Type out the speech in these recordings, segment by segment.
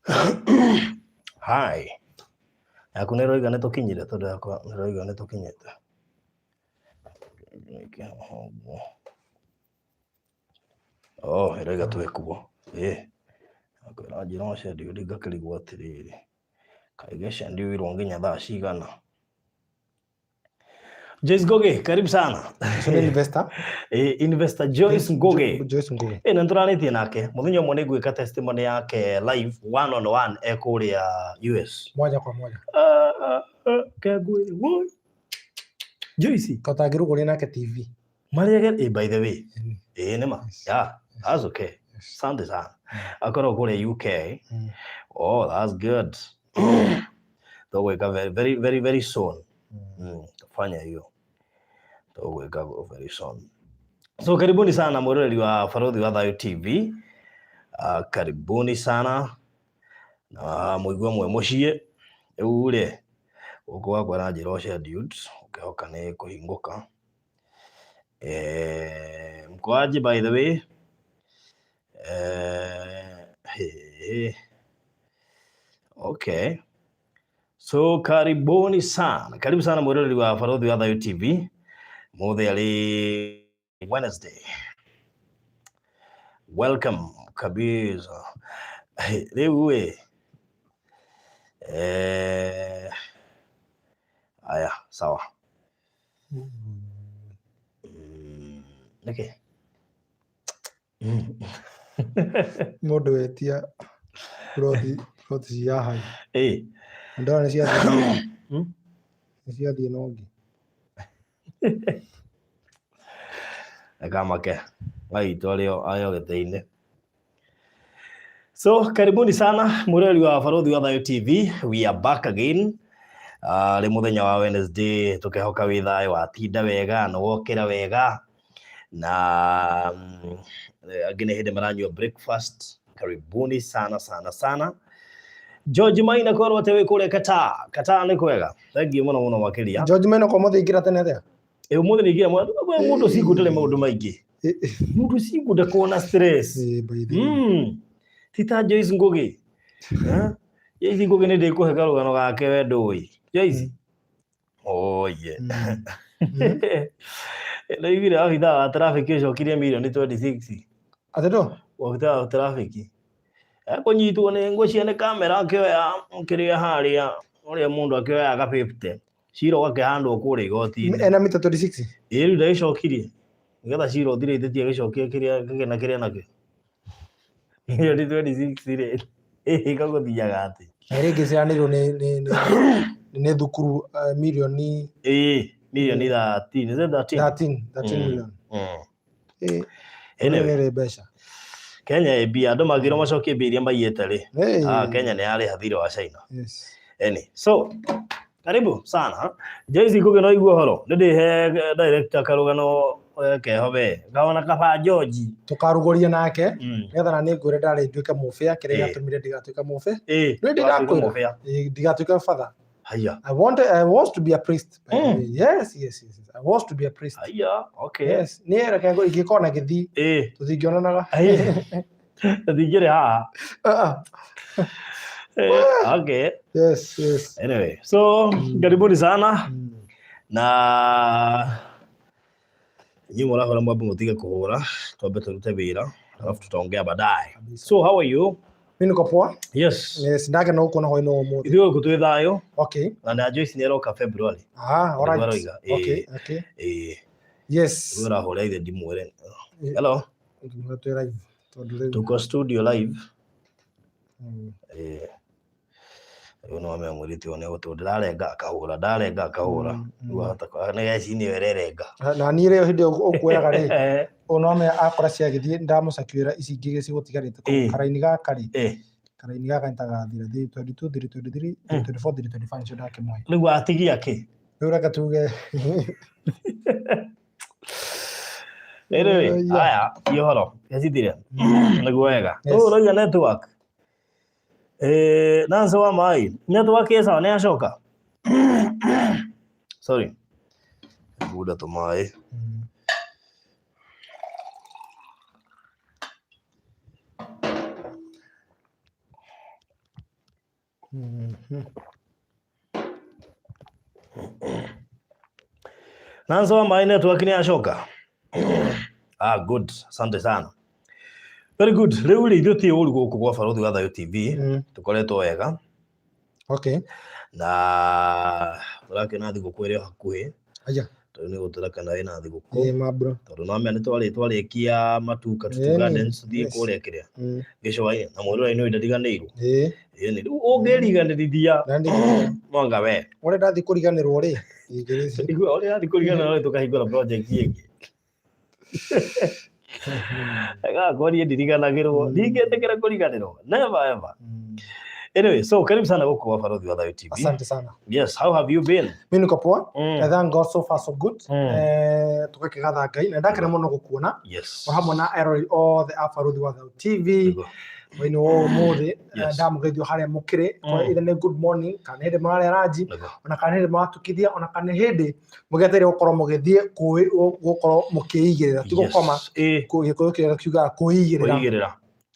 Hi. Yaku nĩ ĩroiga nĩ tũkinyire tondũ yakwa nĩ ĩroiga nĩ tũkinyĩte. Oh, ĩroiga twĩ kuo. Ĩ. Yakwa ĩranjĩra ũcendio ngakĩrigwo atĩrĩrĩ. Kaĩ gĩcendiwirwo nginya thaa cigana? Joyce Ngugi, karibu sana. Ũcio nĩ investor. Eh, Investor Joyce Ngugi. Joyce Ngugi. Eh, na nĩtũranĩtie nake mũthenya ũmwe nĩngwĩka testimony yake live one on one e kũrĩa US. Moja kwa moja. Ah, ah, ah, kengwĩ, woi. Joyce, Tũtangĩrugũria nake TV. marĩa eh, by the way. Eh, nĩma. Yeah, that's okay. Asante sana. Akorwo kũrĩa UK. Oh, that's good. Tũgwĩka very, very, very, very soon. Fanya hiyo. Tũgwĩka very soon. So karibuni sana mwĩroreri wa Barothi wa Thayũ TV. Karibuni sana na mũigue mwe mũciĩ. Rĩu rĩ, gũkũ gwakwa na njĩra scheduled, ũkĩhoka nĩ kũhingũka. Eh, mkoaje by the way? Eh, he, okay. So karibuni sana, karibu sana mwĩroreri wa Barothi wa Thayũ TV. Mũthĩ arĩ Wednesday. Welcome kabisa. Rĩu ĩ eh, aya sawa. Nĩkĩ? Mũndũ wetia ploti ploti cia hai. Ĩ. Ndona nĩ ciathiĩ. Nĩ ciathiĩ na ũngĩ. Reka make maitũ arĩ o gĩtĩ-inĩ. So karibuni sana mwĩroreri wa Barothi wa Thayũ TV. We are back again. Rĩ mũthenya wa Wednesday tũkehoka wĩ thayũ watinda wega na wokĩra wega na angĩ nĩ hĩndĩ maranyua breakfast. Karibuni sana sana sana. George Maina korwo atĩ wĩ kũrĩa Qatar. Qatar nĩ kwega. Thank you mũno mũno makĩria. George Maina kwa mũthĩ ingĩra tene atĩa? Ĩ ũmũthĩ nĩ ingĩra mũndũ cingu ndĩrĩ maũndũ maingĩ. Mũndũ cingu ndakoragwo na stress. Ĩ, by the way. Ti ta Joyce Ngugi. Eh? Joyce Ngugi nĩ ndĩkũhe karũgano gake we ndũĩ. Joyce. Oye. Ndaiguire abithaa wa traffic ũcokirie mirioni 26. Atĩ ndũ? Abithaa wa traffic. Ekũnyitwo nĩ ngũcia nĩ kamera akĩoya kĩrĩa harĩa ũrĩa mũndũ akĩoyaga 50. Cira ũgakĩhandwo kũrĩa igoti-inĩ. Ena mita 26? Ĩ rĩu ndagĩcokirie. Nĩgetha cira ũthire itĩtie agĩcokie kĩrĩa kĩgĩna kĩrĩa nakĩo. Mirioni 26 rĩ, ĩgagũthiaga atĩ. Na rĩngĩ ciranĩirwo nĩ thukuru mirioni Ĩ, mirioni 13, is it 13? 13, 13 million. Ĩ, Anyway. nĩ mbeca. Kenya ĩ mbia, andũ mangĩrwo macokie mbia iria maiyĩte rĩ. Hey. Ah, Kenya nĩ yarĩha thirĩ wa China. Yes. Any. So, karibu sana. Joyce Ngugi no igua ũhoro. Nĩ ndĩhe director karũgano keho we. Kaona kaba George. Tũkarugũria nake nĩgetha na niĩ ngwĩre ndarĩ nduĩke mũbĩa kĩrĩa gĩatũmire ndigatuĩke mũbĩa. Ĩ, Nĩ ndĩratuĩka ndĩrakwĩra. mũbĩa. Ĩ, ndigatuĩke father. Haya. I want to be a priest. By the way. Yes, yes, yes, yes. I want to be a priest. Haya, okay. Yes. Niĩ reke ingĩkorwo na gĩthii Ĩ. tũtingĩonanaga. Tũtingĩrĩ haha. Ah, ah. Okay. Yes, yes. Anyway, so karibuni sana na inyuĩ mũrahũra mwambe mũtige kũhũra twambe tũrute wĩra alafu tutaongea baadaye. So how are you? Mimi niko poa. Yes. Yes, ndakena gũkuona hwainĩ wa ũmũthĩ. Ithuĩ gũkũ twĩ thayũ. Okay. Na Joyce nĩ aroka February. Ah, all right. Nĩguo aroiga. Okay, okay. Ĩ. Yes. Rĩu ũrahũra ithe ndimwĩre. Hello. Twĩ live. Tondũ rĩu. Tuko studio live. Ĩ. Rĩu no amenya mũirĩtu ũyũ nĩ gũtũ ndĩrarenga akahũra, ndarenga akahũra. Rĩu ahota nĩ geci nĩyo ĩrerenga. Na niĩ rĩo hĩndĩ ĩyo ũkuoyaga rĩ, ũyũ no amenya akora ciagĩthiĩ ndamũcakuĩra ici ingĩ cigũtigarĩte. Karaini gaka rĩ, karaini gaka nĩtagathira 322, 323, 324, 325 nĩcio ndakĩmũhe. Rĩu atigia kĩ? Rĩu reke tuge. Anyway, aya, ti ũhoro, gecithire. Nĩguo wega. Ũyũ ũrauga network. Eh, Nancy wa mai, network ĩ sawa nĩ yacoka? Sorry. Ngunda tũmaĩ. Nanso wa maĩ network nĩ yacoka. Ah, good. Asante sana. Very good. Rĩu rĩ ithuĩ ti ũru gũkũ gwa Barũthi wa Thayũ TV. Tũkoretwo wega. Na tũrakĩona thigũkũ ĩrĩ o hakuhĩ. Aya. Tondũ nĩ gũtũra kana wĩna thigũkũ. Ĩĩ mabro. Tondũ no menya nĩ twarĩkia Matu Katutu Gardens tũthiĩ kũrĩa kĩrĩa. Gĩcũa-inĩ na mwĩrora-inĩ ũyũ ndariganĩirwo. Ĩĩ rĩu ũngĩriganĩrithia Na ndi. mwanga we. Ũrĩa ndathiĩ kũriganĩrwo rĩ. Ingĩrĩci. Igua ũrĩa athiĩ kũriganĩrwo rĩ tũkahingũra project ĩngĩ. Gakwa niĩ ndiriganagĩrwo. Ndingĩtĩkĩra kũriganĩrwo. Never ever. Anyway, so karibu sana gũkũ gwa Barũthi wa Thayũ TV. Asante sana. Yes, how have you been? Mimi niko poa. I thank God, so far so good. Tũgakĩgatha Ngai na ndakena mũno gũkuona. O hamwe na erori othe a Barũthi wa Thayũ TV. Hwainĩ wa ũmũthĩ ndamũgeithio harĩa mũkĩrĩ. Either nĩ good morning kana hĩndĩ mũrarĩa ranji ona kana hĩndĩ mũratukithia ona kana hĩndĩ mũgetereire gũkorwo mũgĩthiĩ gũkorwo mũkĩigĩrĩra ti gũkoma. Gĩkũyũ kĩrĩa kiugaga kwĩigĩrĩra. Kwĩigĩrĩra.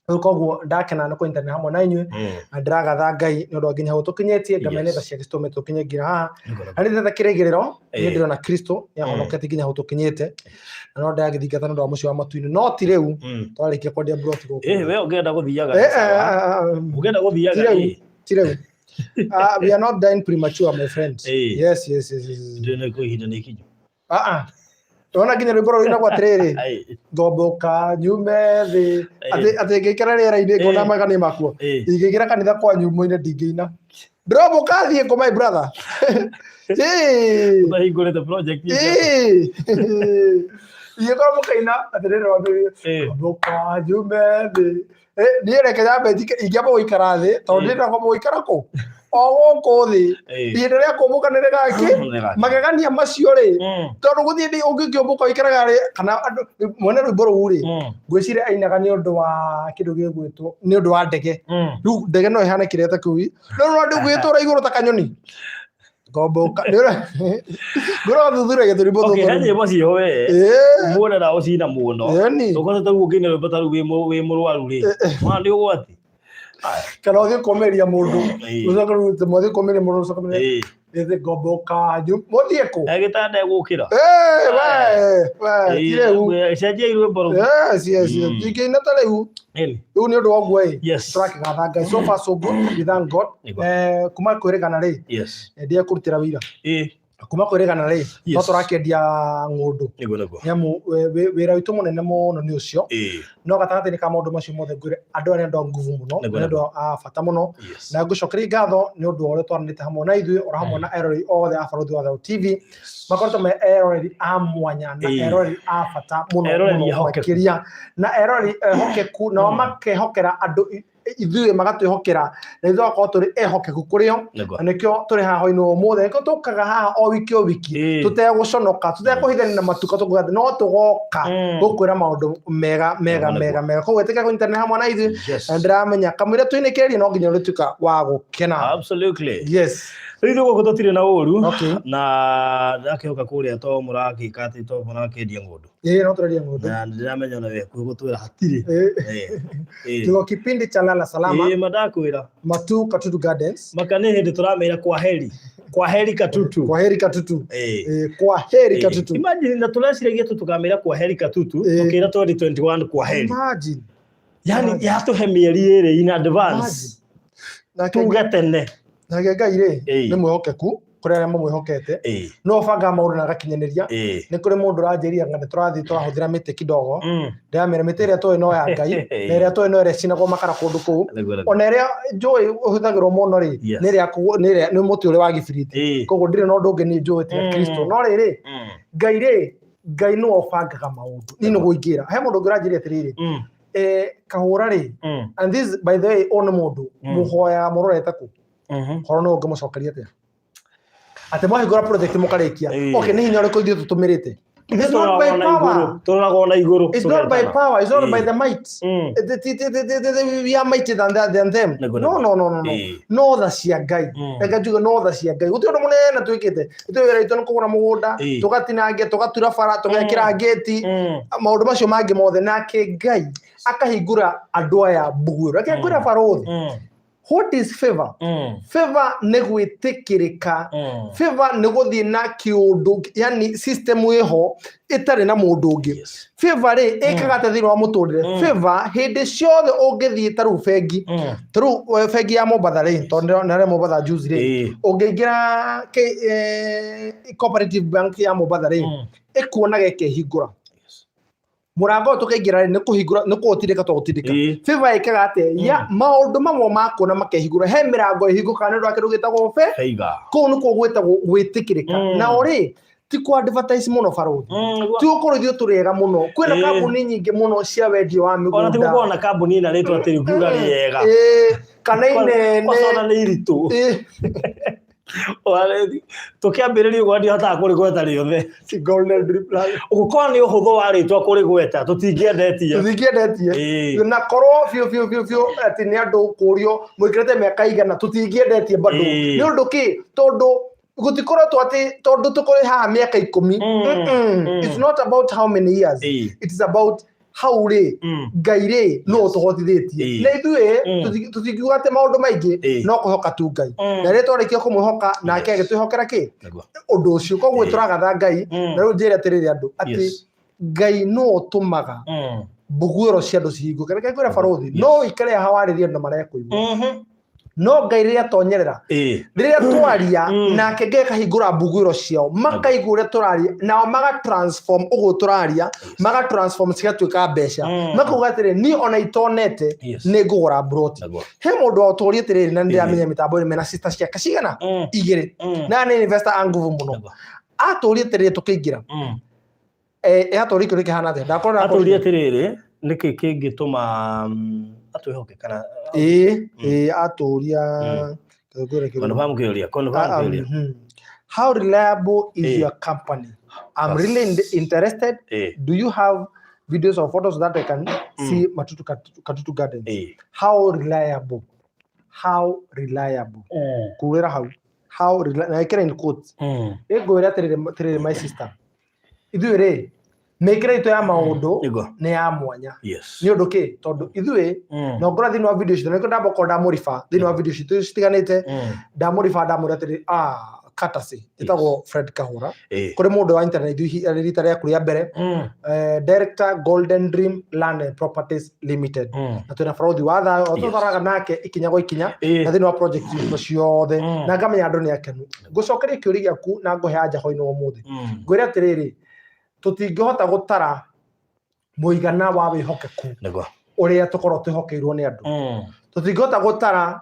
Rĩu koguo ndakena nĩ kũnyitanĩra hamwe na inyuĩ na ndĩragatha Ngai nĩ ũndũ wa nginya hau tũkinyĩtie ngamenya nĩ tha ciake citũmĩte tũkinye nginya haha na nĩ tha kĩrĩgĩrĩro niĩ ndĩrona Kristo nĩ ahonoketie nginya hau tũkinyĩte na no ndĩragĩthingata nĩ ũndũ wa mũciĩ wa matu-inĩ no ti rĩu twarĩkia kwendia mburoti gũkũ. Eh, we ũngĩenda gũthiaga ũngĩenda gũthiaga ti rĩu. We are not dying premature, my friend. Yes. Ndĩrona kwĩ ihinda nĩ ikinyu. Ah ah. Ndona nginya rwĩmbo rũu rũinagwo atĩrĩrĩ, ngomboka nyume thĩ atĩ ngĩikara rĩera-inĩ ngona magana makuo ingĩingĩra kanitha kwanyu mũine ndingĩina ndĩromboka thiĩ kũ my brother. Ũtahingũrĩte project. Ingĩkorwo mũkaina atĩrĩrĩ wambĩrĩrie ngomboka nyume thĩ, niĩ reke nyambe ingĩamba gũikara thĩ tondũ ndĩrenda kwamba gũikara kũ o gũkũ thĩ ihinda rĩa kũmbũka nĩ rĩgakĩ magegania macio rĩ tondũ gũthiĩ ndĩ ũngĩkĩũmbũka ũikaraga rĩ kana andũ mwene rwĩmbo rũu rĩ ngwĩciria ainaga nĩ ũndũ wa kĩndũ gĩgwĩtwo nĩ ũndũ wa ndege. Rĩu ndege no ĩhane kĩrĩa ta kĩu rĩu no ndũgwĩtũra igũrũ ta kanyoni ngomboka ngũra thuthuria gĩthũri Okay, he nyĩmbo ciĩho we muone na ũcina mũno ũkote ta rĩu ũngĩina rwĩmbo ta rũu wĩ mũrwaru rĩ mwana nĩ ũgwati kana ũthiĩ kũmĩria mũndũ ũcoke rĩu ũthiĩ kũmĩria mũndũ ũcoke ũmĩre ngomboka mũthiĩ kũ gĩtanda egũkĩra we ti rĩu cenjia rwĩmbo rũu. Yes, ingĩina ta rĩu rĩu nĩ ũndũ wa ũguo ĩ tũrakĩgatha Ngai, so far so good, we thank God. Kuma kwĩrĩgana rĩ ndiye kũrutĩra wĩira kuma kwĩrĩgana rĩ no tũrakĩendia ng'ũndũ nĩamu wĩra witũ mũnene mũno nĩ ũcio no gatagatĩ-inĩ ka maũndũ macio mothe ngwĩre andũ aya nĩ andũ a nguvu mũno nĩ andũ a bata mũno na ngũcokeria ngatho nĩ ũndũ wa ũrĩa twaranĩte hamwe na ithuĩ oro hamwe na eroreri othe a Barũthi wa Thayũ TV makoretwo me eroreri a mwanya na eroreri a bata mũno mũno makĩria na eroreri ehokeku nao makehokera andũ ithuĩ magatwĩhokera na ithuĩ tũgakorwo tũrĩ ehokeku kũrĩ o na nĩkĩo tũrĩ haha hwainĩ wa ũmũthĩ nĩkĩo tũkaga haha o wiki o wiki tũtegũconoka tũtekũhithania na matuka tũkuga atĩ no tũgoka gũkwĩra maũndũ mega mega mega mega koguo ĩtĩkĩra kũnyitanĩra hamwe na ithuĩ na ndĩramenya kamũira tũinĩkĩrĩrie no nginya ũrĩtuĩka wa gũkena. Absolutely. Yes. Rĩu ithuĩ gũkũ tũtirĩ na ũru na ndakĩhoka kũrĩa to mũrakĩka atĩ to mũrakĩendia ng'ũndũ. Ĩĩ no tũrendia ng'ũndũ. Na ndĩramenya ona wĩ hakuhĩ gũtwĩra hatirĩ. Tuko kipindi cha lala salama. Ĩĩ mandakwĩra. Matu Katutu Gardens. Maka nĩ hĩndĩ tũramera kwa heri. Kwa heri Katutu. Kwa heri Katutu. Kwa heri Katutu. Imagine na tũreciragia tu tũkamĩra kwa heri Katutu tũkĩra 2021 kwa heri. Imagine. Yani yatũhe mĩeri ĩrĩ in advance. Tuge tene. Nake Ngai rĩ nĩ mwĩhokeku kũrĩ arĩa mamwĩhokete no bangaga maũndũ na agakinyanĩria. Nĩ kũrĩ mũndũ ũranjĩria anga nĩ tũrathiĩ tũrahũthĩra mĩtĩ kidogo ndĩramera mĩtĩ ĩrĩa tũĩ no ya Ngai na ĩrĩa tũĩ no ĩrĩa ĩcinagwo makara kũndũ kũu ona ĩrĩa njũĩ ũhũthagĩrwo mũno rĩ nĩ nĩ mũtĩ ũrĩa wa gĩbiriti koguo ndirĩ na ũndũ ũngĩ niĩ njũĩ tiga Kristo no rĩrĩ Ngai rĩ Ngai nĩwe ũbangaga maũndũ niĩ nĩguo ingĩra he mũndũ ũngĩ ũranjĩria atĩrĩrĩ kahũra rĩ and this by the way ũyũ nĩ mũndũ mũhoyaga mũrorete kũ horo no ũngĩmũcokeria atĩa atĩ mwahingũra project mũkarĩkia okay nĩ hinya ũrĩkũ ithuĩ tũtũmĩrĩte? It's not by power. It's not by power. It's not by the might. We are mighty than them. No, no, no, no, no. No tha cia Ngai. Reke njuge no tha cia Ngai. Gũtirĩ ũndũ mũnene twĩkĩte. Ithuĩ wĩra witũ nĩ kũgũra mũgũnda, tũgatinangia, tũgatura bara, tũgekĩra ngĩti, maũndũ macio mangĩ mothe. Nake Ngai akahingũra andũ aya mbuguĩro. Reke ngwĩre barũthi. What is favor? Favor nĩ gwĩtĩkĩrĩka. Favor nĩ gũthiĩ na kĩũndũ, yani system ĩho ĩtarĩ na mũndũ ũngĩ. Favor rĩ, ĩkaga atĩa thĩinĩ wa mũtũrĩre? Favor hĩndĩ ciothe ũngĩthiĩ ta rĩu bengi, ta rĩu bengi ya Mombatha rĩ, tondũ ndĩrarĩ Mombatha juzi rĩ, ũngĩingĩra Cooperative Bank ya Mombatha rĩ, ĩkuonaga ĩkehingũra. Mũrango ũyũ tũkĩingĩra rĩ, nĩ kũhingũra, nĩ kũũtindĩka tũgũtindĩka. Favor ĩkaga atĩa? Ya maũndũ mamwe makuona makehingũra, he mĩrango ĩhingũkaga nĩ ũndũ wa kĩndũ gĩtagwo Favor. Kũu nĩkuo gwĩtagwo gwĩtĩkĩrĩka. Nao rĩ, ti kũ advertise mũno barũthi. Ti gũkorwo ithuĩ tũrĩ ega mũno. Kwĩna kambuni nyingĩ mũno cia wendia wa mĩgũnda. Ona ti gũkorwo na kambuni ĩna rĩtwa atĩ rĩngiuga rĩega. Kana inene. Kwanza ona nĩ iritũ. Tũkĩambĩrĩria ũguo ndihotaga kũrĩgweta rĩothe. Ti Golden Dream Land. Ũgũkorwo nĩ ũhũthũ wa rĩtwa kũrĩgweta, tũtingĩendetie. Tũtingĩendetie. Na korwo biũ biũ biũ biũ atĩ nĩ andũ kũrio mũikarĩte mĩaka igana, tũtingĩendetie bado. Nĩ ũndũ kĩ? Tondũ gũtikoretwo atĩ tondũ tũkũrĩ haha mĩaka 10. It's not about how many years. It is about how rĩ, Ngai rĩ, nũ ũtũhotithĩtie. Na ithuĩ, tũtingiuga atĩ maũndũ maingĩ, no kũhoka tu Ngai. Na rĩrĩa twarĩkia kũmwĩhoka, nake agĩtwĩhokera kĩ? Ũndũ ũcio. Koguo tũragatha Ngai, na rĩu njĩre atĩrĩrĩ andũ, atĩ Ngai nũ ũtũmaga mbuguĩro cia andũ cihingũke. Reke ngwĩre barũthi, no ũikare haha warĩrie andũ marekũigua. No Ngai rĩrĩa tonyerera, rĩrĩa twaria, nake Ngai akahingũra mbuguĩro ciao, makaigua ũrĩa tũraria, nao maga transform ũguo tũraria, maga transform cigatuĩka mbeca. Makauga atĩrĩ, niĩ ona itonete, nĩ ngũgũra mburoti. He mũndũ wa ũtũũria atĩrĩrĩ, na nĩndĩramenya mĩtambo-inĩ mena sister ciake cigana? Igĩrĩ. Na nĩ investor a nguvu mũno. Atũũria atĩrĩrĩ tũkĩingĩra. Atũũria kĩũria kĩhana atĩa? Ndakorwo Atũũria atĩrĩrĩ, nĩkĩ kĩngĩtũma atwĩhoke kana Ĩĩ, atũũria Confirm kĩũria, confirm kĩũria. How reliable is your company? I'm really interested. Do you have videos or photos that I can see Matutu Katutu Gardens? How reliable? How reliable? Kuwĩra hau. How reliable? Na ĩkĩra in quotes. Ĩngwĩra atĩrĩrĩ, atĩrĩrĩ my sister. Ithuĩ rĩ, mĩkĩre itũ ya maũndũ nĩ ya mwanya. Nĩ ũndũ kĩ? Tondũ ithuĩ, na ũngora thĩinĩ wa video citũ, nĩkĩo ndamba ndamũriba thĩinĩ wa video citũ citiganĩte, ndamũriba ndamũra atĩrĩ, courtesy, ĩtagwo Fred Kahũra. Kũrĩ mũndũ wa internet ithuĩ rita rĩaku rĩa mbere, Director Golden Dream Land and Properties Limited. Na twĩna barũthi wa thayũ, o tũtwaraga nake ikinya gwa ikinya, na thĩinĩ wa project citũ ciothe, na ngamenya andũ nĩ akenu. Ngũcokeria kĩũria gĩaku na ngũhe anja hwainĩ wa ũmũthĩ. Ngwĩre atĩrĩrĩ, tũtingĩhota gũtara mũigana wa wĩhokeku ũrĩa tũkorwo twĩhokeirwo nĩ andũ. Tũtingĩhota gũtara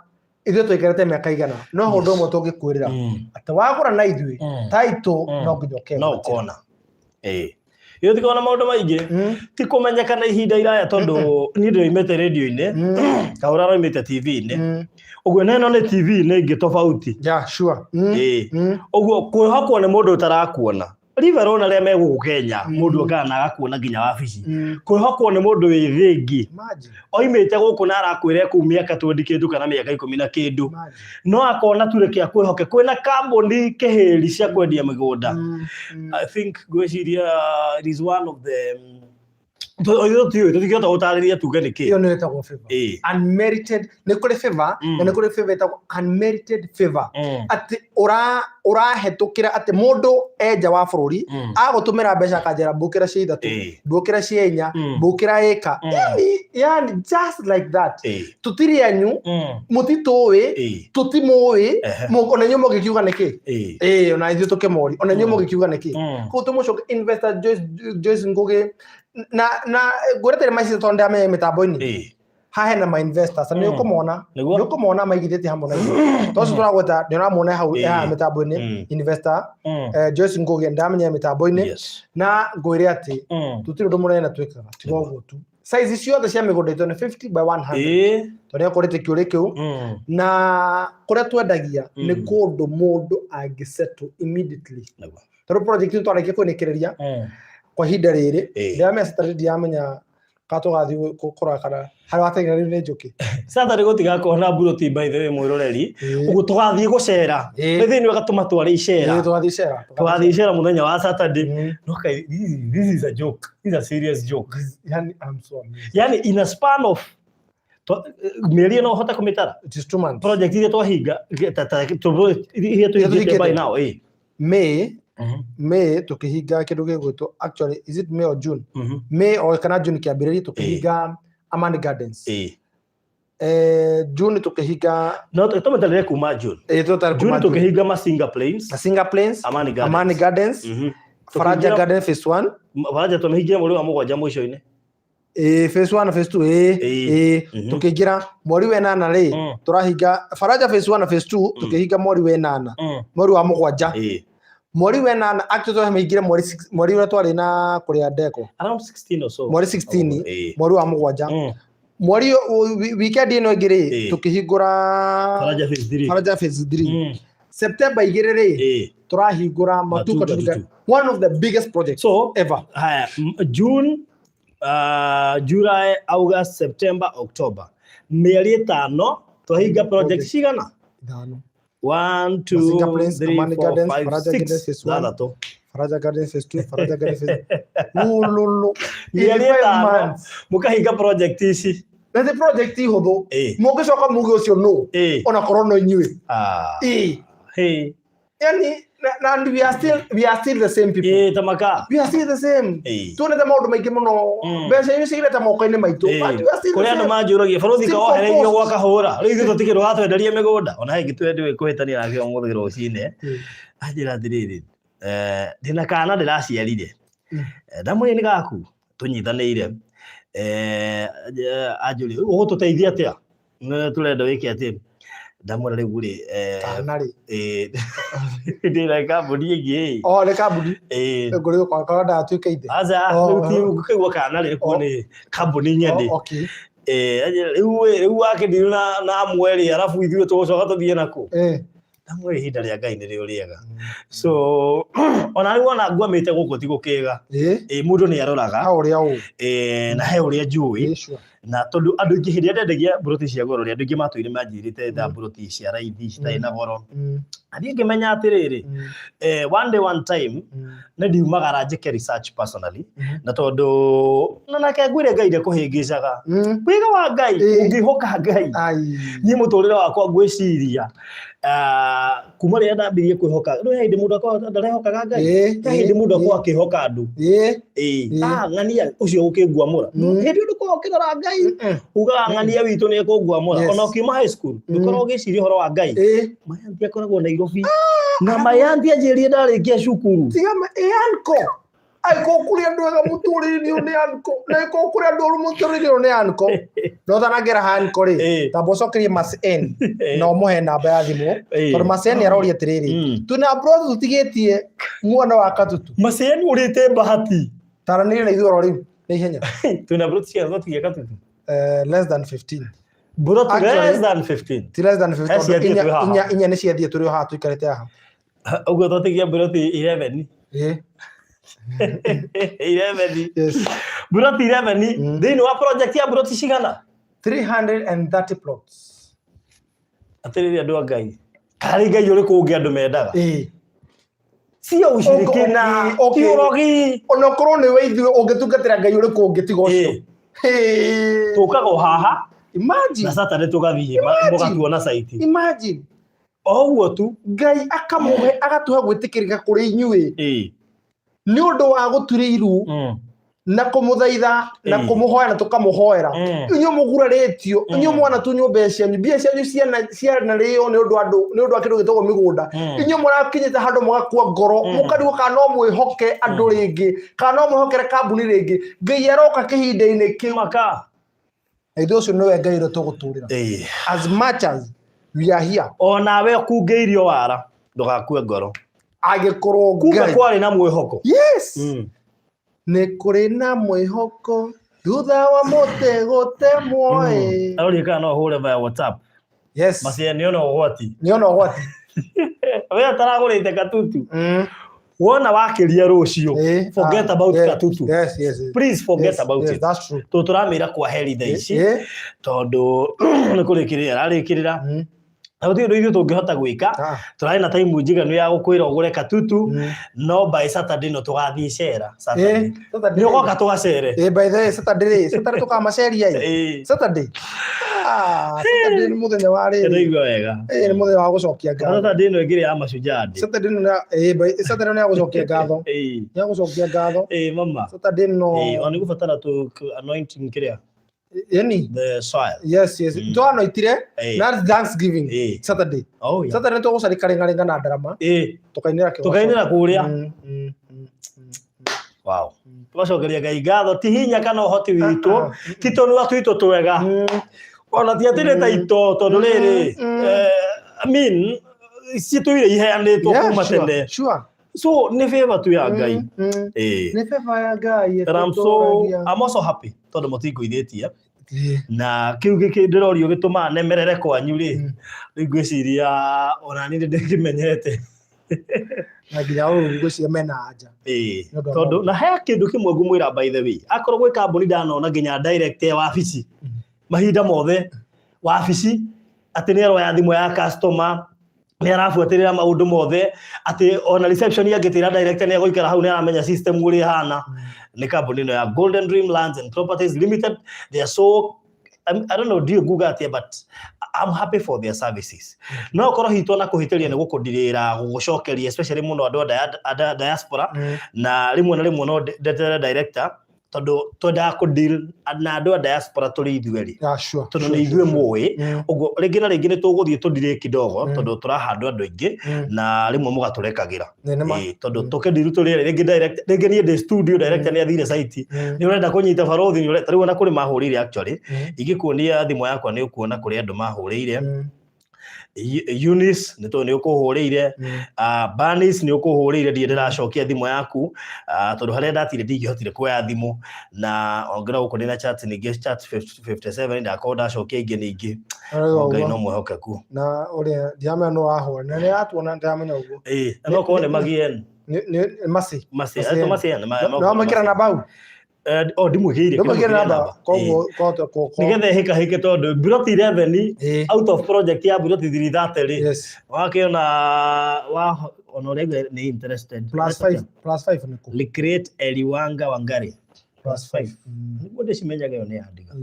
ithuĩ tũikarĩte mĩaka igana, no ũndũ ũmwe tũngĩkwĩrĩra, atĩ wagũra na ithuĩ, title no nginya ũkegwatĩra. No ũkona. Ithuĩ tikoragwo na maũndũ maingĩ. Ti kũmenyekana ihinda iraya tondũ niĩ ndĩroimĩte radio-inĩ, Kahũra aroimĩte T V-inĩ. Ũguo na ĩno nĩ T V-inĩ ĩngĩ tofauti. Yeah, sure. Ũguo kwĩhokwo nĩ mũndũ ũtarakuona. River ona arĩa me gũkũ Kenya, mũndũ okaga na agakuona nginya wabici. Kwĩhokwo nĩ mũndũ wĩ thĩ ĩngĩ. Imagine. Oimĩte gũkũ na arakwĩra kũu mĩaka 20 kĩndũ kana mĩaka ikũmi na kĩndũ. Imagine. No akona tu reke akwĩhoke. Kwĩna kambuni kĩhĩri cia kwendia mĩgũnda. I think ngwĩciria it is one of the tũtiũĩ, tũtingĩhota gũtarĩria tuge nĩ kĩ. Ĩyo nĩyo ĩtagwo favor. Unmerited, nĩ kũrĩ favor, na nĩ kũrĩ favor ĩtagwo unmerited favor. Atĩ ũrahetũkĩra atĩ mũndũ e nja wa bũrũri, agũtũmĩra mbeca akanjĩra mbũkĩra cia ithatũ, mbũkĩra cia inya, mbũkĩra ĩka. Yani just like that. Tũtirĩ anyu, mũtitũĩ, tũtimũĩ, ona inyuĩ mũngĩkiuga nĩkĩ? Ona ithuĩ tũkĩmori, ona inyuĩ mũngĩkiuga nĩkĩ? Koguo tũmũcoke investor Joyce Ngugi, na ngwĩrĩte nĩ maici tondũ ndĩramenya mĩtambo-inĩ. Haha hena ma investors, na nĩ ũkũmona. Nĩ ũkũmona maigithĩtie hamwe na ithuĩ. Tondũ ũcio tũragweta, nĩ ũramwona hau, haha mĩtambo-inĩ, investor, Joyce Ngugi, ndĩramenya mĩtambo-inĩ. Na ngwĩre atĩ, tũtirĩ ũndũ mũnene twĩkaga, tiga ũguo tu. Size ciothe cia mĩgũnda itũ nĩ 50 by 100. Tondũ nĩ akũrĩte kĩũria kĩu. Na kũrĩa twendagia nĩ kũndũ mũndũ angĩsettle immediately. Tondũ project ĩno twarĩkia kũnĩkĩrĩria kwa ihinda rĩrĩ, ndĩramenya Saturday, ndiramenya kana tũgathiĩ kũrora kana harĩa wateng'era rĩu nĩ njũkĩ. Saturday gũtigakorwo na mburoti by the way mwĩroreri. Ũguo tũgathiĩ gũcera. Nĩ thĩinĩ ũgatũma tware icera. Tũgathiĩ icera. Tũgathiĩ icera mũthenya wa Saturday. No kai, this is a joke. This is a serious joke. This, yani, I'm so amazed. Yani in a span of Mĩeri ĩno ũhote kũmĩtara? It is 2 months. Project iria twahinga, iria tũhingĩte by Tũhingĩte. now, ĩ. May tukihinga kindu gigwitwo, actually, is it May or June? May or kana June kiambiriria tukihinga Amani Gardens. June tukihinga. No tũmĩtarĩre kuma June. Tutari June kuma June. tũkĩhinga Masinga Plains. Masinga Plains. Amani Gardens. Amani Gardens. Faraja Garden phase 1. Faraja tũmĩhingire mweri wa mũgwanja mũico-inĩ. Phase 1 na phase 2. Tukiingira mweri wa ĩnana rĩ, tũrahinga Faraja phase 1 na phase 2. Tukihinga mweri wa ĩnana, mweri wa mũgwanja. Mweri wa ĩnana actually twamĩhingire mweri mweri ũrĩa twarĩ na kũrĩa ndeko. Around 16 or so. Mweri 16, mweri wa mũgwanja. Mweri weekend ĩno ĩngĩ rĩ, tukĩhingũra Faraja phase 3. Faraja phase 3. September 2 rĩ, tũrahingũra Matuka. Matuka. Tuka, one of the biggest projects So ever. Haya, June, July, August, September, October, mĩeri 5 twahinga project Project. cigana? Ithano. 1, 2, Masinga Plains, 3, Amani 4, Gardens, 5, Faraja 6, Gardens phase 1. ithathatũ. Faraja Gardens phase 2, Faraja Gardens phase. Ululu. Mĩeri 5 5 months. Mũkahinga project ici. Na ti project ihũthũ. Mũngĩcoka muge ũcio nũ? Ona korwo no inyuĩ. Ah. Ĩĩ. Hey. Yani na and we are still the same people. Ĩ, tamaka. We are still the same. Tuonete maũndũ maingĩ mũno. Mbeca iria ciigĩrĩte moko-inĩ maitũ. But we are still Kũrĩ the andũ same. manjũragia bũrũri Still kawohereirio composed. gwa kahũra, rĩu ithuĩ tũtikĩrĩ watwenderia mĩgũnda ona hengĩ twendĩ kũhĩtania nake ũmũthĩ rũcinĩ. Anjĩra atĩrĩrĩ, ndĩna kana ndĩraciarire. Ndamwĩra nĩ gaku tũnyitanĩire. Anjũria, ũgũtũteithia atĩa? Nĩ tũrenda wĩke atĩ? Ndamwĩra rĩu rĩ, Kana rĩ? Ndĩna kambuni ĩngĩ ĩ. Oh, nĩ kambuni. Ĩ. Ngũrĩ kwa ndatuĩka ithe. Aca, Oh, rĩu ti ngũkĩigua kana rĩ, kuo nĩ kambuni nyende. Oh, okay. Anjĩra, rĩu wakĩndirũ na amwe rĩ, arabu ithuĩ tũgũcoka tũthiĩ nakũ? Ndamwĩra ihinda rĩa Ngai nĩrĩo rĩega. So ona rĩu ona ngwamĩte gũkũ ti gũkĩga. Ĩ, mũndũ nĩ aroraga. Ha ũrĩa ũũ. Na he ũrĩa njũĩ. Sure. Na tondũ andũ aingĩ hĩndĩ ĩrĩa ndendagia mburoti cia goro rĩ, andũ aingĩ matũire manjĩrĩte nda mburoti cia raithi citarĩ na goro. Na niĩ ngĩmenya atĩrĩrĩ, one day, one time, nĩ ndiumagara njĩke research personally. Na tondũ na nake ngwĩre Ngai ndekũhĩngĩcaga. Wĩga wa Ngai, ũngĩhoka Ngai. Ai. Niĩ mũtũrĩre wakwa ngwĩciria, kuma rĩrĩa ndambirie kwĩhoka, rĩu he hĩndĩ mũndũ akoragwo ndarehokaga Ngai. He hĩndĩ mũndũ akoragwo akĩhoka andũ. Ah, ng'ania ũcio ũkĩnguamũra. Hĩndĩ ĩyo ndũkoragwo ũkĩrora Ngai. Ugaga ng'ania witũ nĩ ekũnguamũra. Ona ũkiuma high school, ndũkoragwo ũgĩciria ũhoro wa Ngai. Mayanti akoragwo Nairobi. Na Mayanti anjĩrire ndarĩkia cukuru. Tiga ĩ anko. Angĩkorwo kũrĩ andũ ega mũtũrĩre-inĩ ũyũ nĩ anko. Na angĩkorwo kũrĩ andũ oru mũtũrĩre-inĩ ũyũ nĩ anko. No ũtanangĩra ha anko rĩ, tamba ũcokerie Mas N na ũmũhe namba ya thimũ. Tondũ Mas N aroria atĩrĩrĩ, twĩna brother tũtigĩtie mwana wa Katutu. Mas N ũrĩte bahati. Taranĩria na ithuĩ oro rĩu na ihenya. Twĩna broti cigana twatigia Katutu? Less than 15. Broti Actually, less than 15. Ti less than 15. He ciathiĩ Tondũ twĩ haha. inya nĩ ciathiĩ tũrĩ o haha tũikarĩte haha. Ũguo twatigia broti 11. 11. Yes. Broti 11 thĩinĩ wa project ya broti cigana? 330 plots. Atĩrĩrĩ andũ a Ngai. Karĩ Ngai ũrĩkũ ũngĩ andũ mendaga? Sio ushirikina, ti ũrogi. Ona korwo nĩ we ithuĩ ũngĩtungatĩra Ngai ũrĩkũ ũngĩ tiga ũcio? Tũkaga o haha. Imagine. Na Saturday tũgathiĩ mũgatuona site. Imagine. O ũguo tu. Ngai akamũhe agatũhe gwĩtĩkĩrĩka kũrĩ inyuĩ. Nĩ ũndũ wa gũtura iru na kũmũthaitha na kũmũhoya na tũkamũhoera. Inyuĩ mũgurarĩtio, inyuĩ mwanatunywo mbeca cianyu, mbia cianyu cianarĩo nĩ ũndũ wa andũ, nĩ ũndũ wa kĩndũ gĩtagwo mĩgũnda. Inyuĩ mũrakinyĩte handũ mũgakua ngoro, mũkarigwo kana no mwĩhoke andũ rĩngĩ, kana no mwĩhokere kambuni rĩngĩ. Ngai aroka kĩhinda-inĩ kĩu. Maka. Na ithuĩ ũcio nĩwe Ngai ũrĩa tũgũtũrĩra. As much as we are here. Onawe ũkungĩirio wara, ndũgakue ngoro. Angĩkorwo Kumbe Ngai. kwarĩ na mwĩhoko. Yes. Nĩ kũrĩ na mwĩhoko thutha wa mũtĩ gũtemwo ĩ. Aroria kana no ũhũre via WhatsApp. Yes. Macia nĩ ona ũgwati. Nĩ ona ũgwati. We ataragũrĩte Katutu. Wona wakĩria rũciũ. Forget about Katutu. Yes. Please forget about it. That's true. Tũ tũramĩra kwa heri thaa ici. Tondũ nĩ kũrĩkĩrĩra ararĩkĩrĩra. Na gũtirĩ ũndũ ithuĩ tũngĩhota gwĩka. Tũrarĩ na time njiganu ya gũkwĩra ũgũre Katutu. No by Saturday no tũgathiĩ cera. Saturday. Saturday. Nĩ ũgoka tũgacere. By the way, Saturday rĩ, Saturday tũkamaceria ĩ. Saturday. Ah, Saturday nĩ mũthenya wa rĩrĩ. Ndĩraigua wega. Ĩĩ, nĩ mũthenya wa gũcokia ngatho. Saturday ĩno ĩngĩ ya mashujaa day. Saturday ĩno Saturday ĩno nĩ ya gũcokia ngatho. Nĩ ya gũcokia ngatho. Ĩĩ mama. Saturday ĩno. Ĩĩ, ona nĩ gũbatara tũ anointing kĩrĩa. Yani. The soil. Yes. Twanoitire. Na Thanksgiving. Saturday. Oh, yeah. Saturday tũgũcarĩka rĩnga na ndarama. Tũkainĩra kĩgoco. Tũkainĩra kũrĩa. Wow. Tũgacokeria Ngai ngatho ti hinya kana ũhoti witũ, ti tũnua twitũ twega. Ona ti atĩ nĩ ta ito tondũ rĩrĩ, I mean, citũire iheanĩtwo kuma tene. So nĩ favor tu ya Ngai. Nĩ favor ya Ngai. And I'm also happy tondũ mũtingũithĩtie. Na kĩu gĩkĩ ndĩrorio gĩtũmaga nemerere kwanyu rĩ, rĩu ngwĩciria ona niĩ nĩndĩkĩmenyete. Na nginya ũyũ ngwĩciria mena anja. Tondũ na he kĩndũ kĩmwe ngũmwĩra by the way, akorwo gwĩ kambuni ndanona nginya direct ya wabici mahinda mothe wabici atĩ nĩ aroya thimũ ya customer, nĩ arabuatĩrĩra maũndũ mothe, atĩ ona reception angĩtĩra director nĩ egũikara hau nĩ aramenya system ũrĩa ĩhana. Nĩ kambuni ĩno ya Golden Dream Lands and Properties Limited. They are so, I don't know ndiũĩ nguga atĩa, but I'm happy for their services. No korwo hihi twana kũhĩtĩria nĩ gũkũndirĩra gũgũcokeria, especially mũno andũ a diaspora, na rĩmwe na rĩmwe no ndetere director tondũ twendaga kũ deal na andũ a diaspora tũrĩ ithuĩ erĩ. Yeah, sure, Tondũ nĩ ithuĩ mũĩ, ũguo rĩngĩ na rĩngĩ nĩ tũgũthiĩ tũndirĩ kidogo, tondũ tũrahandwo andũ aingĩ na rĩmwe mũgatũrekagĩra. Tondũ tũkĩndiru tũrĩ erĩ, rĩngĩ direct, rĩngĩ niĩ ndĩ studio, director nĩ athire site, nĩ ũrenda kũnyita barothi, nĩ ũrenda, rĩu ona kũrĩ mahũrĩire actually, ingĩkuonia thimũ yakwa nĩ ũkuona kũrĩ andũ mahũrĩire. Eunice nĩ tondũ nĩ ũkũhũrĩire, Bernice nĩ ũkũhũrĩire, ndirĩ ndĩracokia thimũ yaku, tondũ harĩa ndatire ndingĩhotire kuoya thimũ, na ongera gũkũ ndĩna chat ningĩ, chat 57 ndakorwo ndacokia ingĩ ningĩ. Ngai no mwĩhokeku. Na ũrĩa ndiramenya no wahũra, na nĩ aratuona ndiramenya ũguo. No korwo nĩ Magien. Nĩ Masi. Masi, Masi, No mwĩkĩra namba hau? O ndimwĩkĩrire, Ndũmwĩkĩrire namba, koguo kũhota Nĩgetha ĩhĩkahĩke tondũ mburoti 11 out of project ya mburoti 330 rĩ. Wakĩona wa ona ũrĩa nĩ interested. Plus 5, plus 5 nĩ kũ? Recreate Eliwanga Wangari. Plus 5. Nĩguo ndĩcimenyaga ĩyo nĩ yandiga.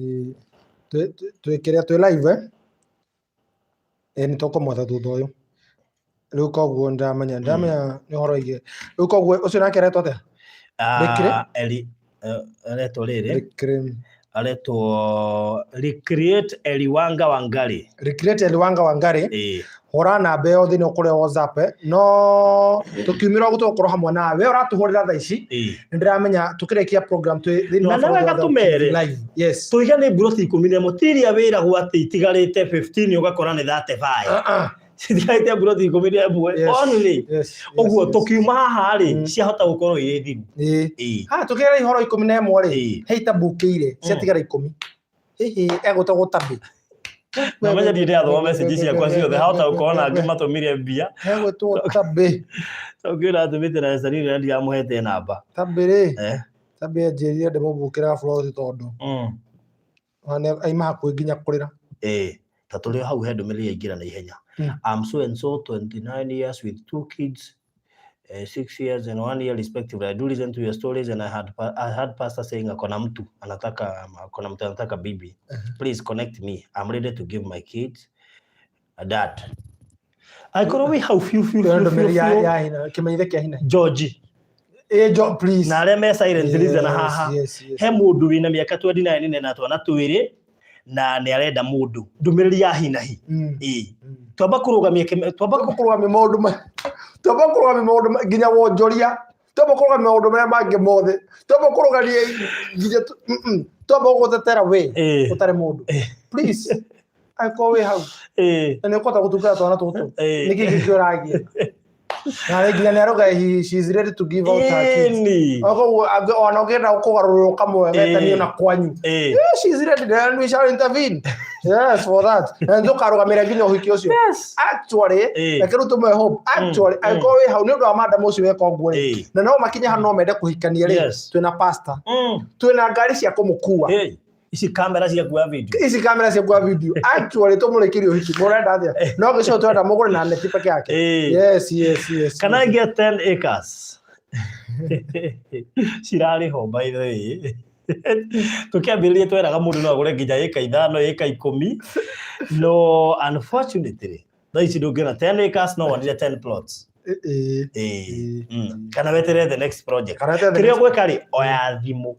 Twĩkĩrĩa twĩ live nĩ tũkũmwetha thutha ũyũ. Rĩu koguo ndamenya nĩ ũhoro wĩgiĩ. Rĩu koguo ũcio nake aretwo atĩa? Eli aretwo rĩrĩ. Aretwo Recreate Eliwanga Wangari. Recreate Eliwanga Wangari. Hũra namba ĩyo thĩinĩ kũrĩa WhatsApp, no tũkiumĩra ũguo tũgũkorwo hamwe nawe. We ũratũhũrĩra thaa ici, nĩ ndĩramenya tũkĩrĩkia program twĩ thĩinĩ wa Na nĩ wega tũmere. live. Yes. Tũiga nĩ mburoti 11, ti iria wĩragwo atĩ itigarĩte 15 ũgakora nĩ 35. Citigarĩte mburoti 11 only. Ũguo tũkiuma haha rĩ, ciahota gũkorwo irĩ thiru. Ha tũkĩra ihoro 11 rĩ, he itabukĩire, ciatigara 10. Hihi egũtagwo Tabi. Na menya ndirĩ ndathoma message ciakwa ciothe, hahota gũkorwo na angĩ matũmire mbia. Egwĩtwo Tabi. Tondũ atũmĩte na Esariri na ndiramũhete namba. Tabi rĩ, Tabi anjĩrire ndĩmũbukĩra buroti tondũ aima hakuhĩ nginya kũrĩra. Ta tũrĩ hau he ndũmĩrĩri yaingĩra na ihenya. I'm so and so, 29 years with 2 kids, 6 years and 1 year respectively. I do listen to your stories and I had pastor saying akona mtu anataka, akona mtu anataka bibi. Please connect me. I'm ready to give my kids a dad. Aikorwo wĩ hau fiu fiu fiu fiu fiu. Kĩmenyithia kĩa hina. George. George, please. Na arĩa me silent listener haha. He mũndũ wĩna mĩaka 29 na twana twĩrĩ na nĩ arenda mũndũ. Ndũmĩrĩri ya hi na hi. Twamba kũrũgamia, twamba kũrũgamia maũndũ, twamba kũrũgamia maũndũ nginya wonjoria, twamba kũrũgamia maũndũ marĩa mangĩ mothe, twamba kũrũgamia nginya twamba gũgũtetera we ũtarĩ mũndũ. Please, angĩkorwo wĩ hau na nĩ ũkũhota gũtungata twana tũtũ, nĩkĩ gĩkĩ ũragia? Na nginya nĩ arauga she is ready to give out her kids. Koguo ona ũngĩenda kũgarũrũka kamwe getanio na kwanyu. She is ready, then we shall intervene. Yes, for that. Na tũkarũgamĩrĩra nginya ũhiki ũcio. Actually, reke rĩu tũmwe hope. Actually, angĩkorwo wĩ hau nĩ ũndũ wa madam ũcio weka ũguo rĩ, na no makinye hau no mende kũhikania rĩ, twĩna pastor. Twĩna ngari cia kũmũkua. Ici kamera cia kuoya video. Ici kamera cia kuoya video. Actually tũmũrĩkĩrie ũhiki. Mũrenda atĩa? No gĩcio twenda mũgũre na neti peke yake. Yes, yes, yes. Can I get 10 acres? Cirarĩ ho by the way. Tũkĩambĩrĩria tweraga mũndũ no agũre nginya ĩka 5, ĩka 10, no unfortunately thaa ici ndũngĩona 10 acres, no wonire 10 plots. Ĩĩ. Kana weterere the next project. Kana weterere the Kĩrĩa next- ũgwĩka rĩ, oya thimũ,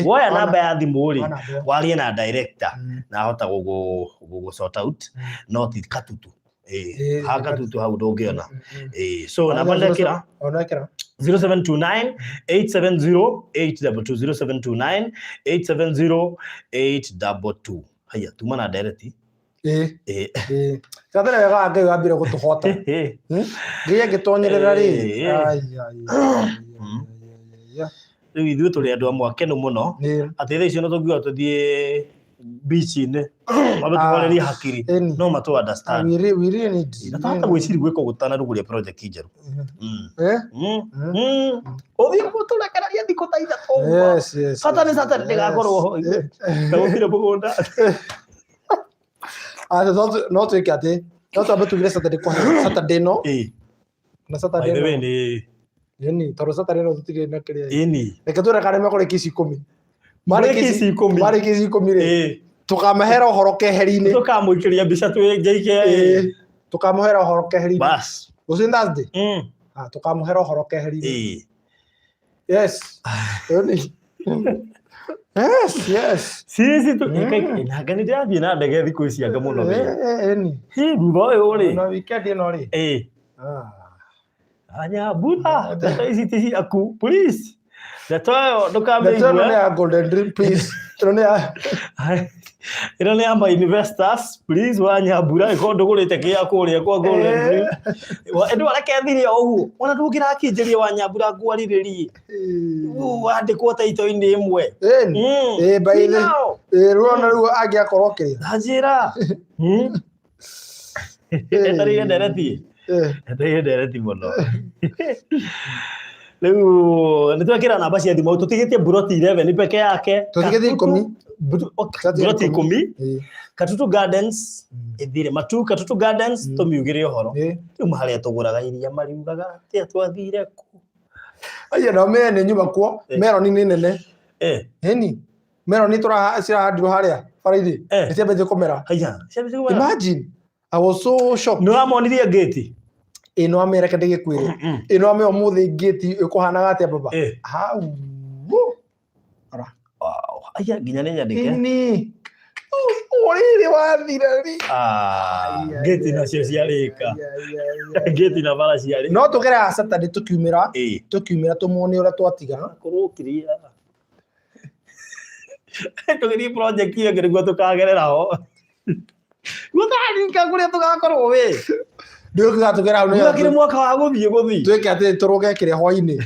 woya namba ya thimũ rĩ, Oya namba ĩyo. warie na director na ahota gũgũ sort out, no ti Katutu. Ha Katutu hau ndũngĩona. So namba ndekĩra. Ona ekĩra. 0729 870 822, 0729 870 822. Haya, tuma na ndereti. Ĩĩ. Gathera wega wa Ngai wambire gũtũhota. Ngai angĩtonyerera rĩ. Ai, ai, ai, ai, ai, ai. Rĩu ithuĩ tũrĩ andũ amwe akenu mũno atĩ thaa icio no tũngiuga tũthiĩ beach-inĩ mambe tũhorerie hakiri, no matũ understand. We really need. Na twahota gwĩciria gwĩka ũguo tũtanarugũria project njerũ. Eh? Ũthiĩ tũrekererie thikũ ta 3 ũguo. Yes. Saturday, Saturday ndĩgakorwo ho. Na gũtirĩ mũgũnda. Ah, no twĩke atĩ no twambe tugire Saturday kwa Saturday no na By Saturday the way no nĩ Ĩni, tondũ Saturday no tũtigire na kĩrĩa. Reke twĩre kana mekũrĩkia ici 10. Marĩkia ici 10. Marĩkia ici 10 rĩ, tũkamahera ũhoro keheri-inĩ. Tũkamũikĩria mbica twĩ njaike. Tũkamũhera ũhoro keheri-inĩ. Bas. Rũciũ nĩ Thursday? Ah, tũkamũhera ũhoro keheri-inĩ. Yes. Ĩni. Yes. Sisi tu nanga nĩ ndĩrathiĩ na ndege thikũ ici anga mũno wĩ. Ĩni. Hi thutha ũyũ rĩ. Na weekend ĩno rĩ. Ah. Anyambura, ndeto ici ti ciaku, please. Ndeto ĩyo Ndeto ĩno nĩ ndũkamĩigue. ya Golden Dream, please. Ĩno nĩ ya Ĩno nĩ ya my investors, please Wanyambura, ĩkorwo ndũgũrĩte kĩa kũrĩa kwa Golden Dream. Ndwareke thire o ũguo. Ona ndũngĩrakĩnjĩria Wanyambura ngwarĩrĩrie. Wandĩkwo taito-inĩ ĩmwe. Ĩni. Ĩĩ, by the- Nao. Ĩĩ, rĩu ona rĩu angĩakorwo kĩrĩa. Tanjĩra. Etereire ndereti. Etereire ndereti mũno. Rĩu nĩ twekĩra namba cia thimũ, tũtigĩtie buroti 11 peke yake. Tũtigĩtie 10. Buroti 10. Katutu Gardens ĩthire matu Katutu Gardens, tũmiugĩre ũhoro. Rĩu harĩa tũgũraga iria mariugaga atĩa twathire kũ? Aya nao me nĩ nyuma kuo, meroni nĩ nene. Ĩni. Meroni cirahandirwo harĩa bara-inĩ. Nĩ ciambĩtie kũmera. Haya, ciambĩtie kũmera. Imagine. I was so shocked. Nĩ ũramonirie ngĩti? Ĩ no ame reke ndĩgĩkwĩre. Ĩ no ame ũmũthĩ ngĩti ĩkũhanaga atĩa baba? Hau. Ara. Wow. Aya nginya nĩ nyandĩke. Ĩni. Ũrĩrĩ wathira rĩ. Ah, ngĩti nacio ciarĩka. Ngĩti na bara ciarĩka. No tũgere Saturday tũkiumĩra. Tũkiumĩra tũmuone ũrĩa twatiga. Korwo ũkĩria. Tũgĩthiĩ project ĩyo ĩngĩ nĩguo tũkagerera ho. Gũtaringa kũrĩa tũgakorwo wĩ. Ndĩũkiuga tũgere hau. Gwakĩrĩ mwaka wa gũthiĩ gũthiĩ. Twĩke atĩ tũrũge kĩrĩa hwainĩ.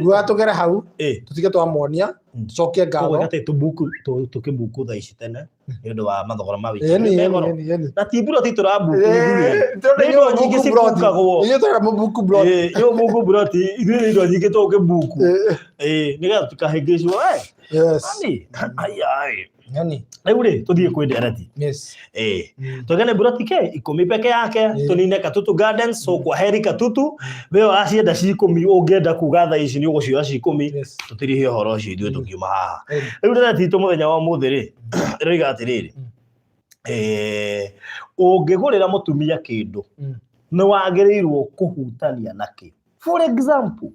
Guoya tũgere hau, tũtige twamuonia, tũcokie ngatho. Tũgwĩka atĩ tũbuku tũkĩbuku thaa ici tene nĩ ũndũ wa mathogora ma wiki. Ĩni, ĩni, ĩni, ĩni. Na ti mburoti tũrabuku. Tondũ Nĩ indo nyingĩ inyuĩ mũbuku cibukagwo. Inyuĩ tũrenda mũbuku plot. Yo buku mburoti, ithuĩ nĩ indo nyingĩ tũngĩbuku. Nĩgetha tũkahĩngĩcwo. Yes. Ani, ai ai. Yani. Rĩu rĩ, tũthiĩ kwĩ ndereti. Yes. Twegene mburoti ke 10 peke yake, tũnine Katutu Gardens, so kwa heri Katutu, wewe acienda ci 10, ũngĩenda kuga thaa ici nĩ ũgũcioya ci 10, tũtirihie ũhoro ũcio ithuĩ tũkiuma haha. Rĩu ndereti itũ mũthenya wa ũmũthĩ rĩ, ĩroiga atĩrĩrĩ, ũngĩgũrĩra mũtumia kĩndũ, nĩ wagĩrĩirwo kũhutania nakĩo. For example,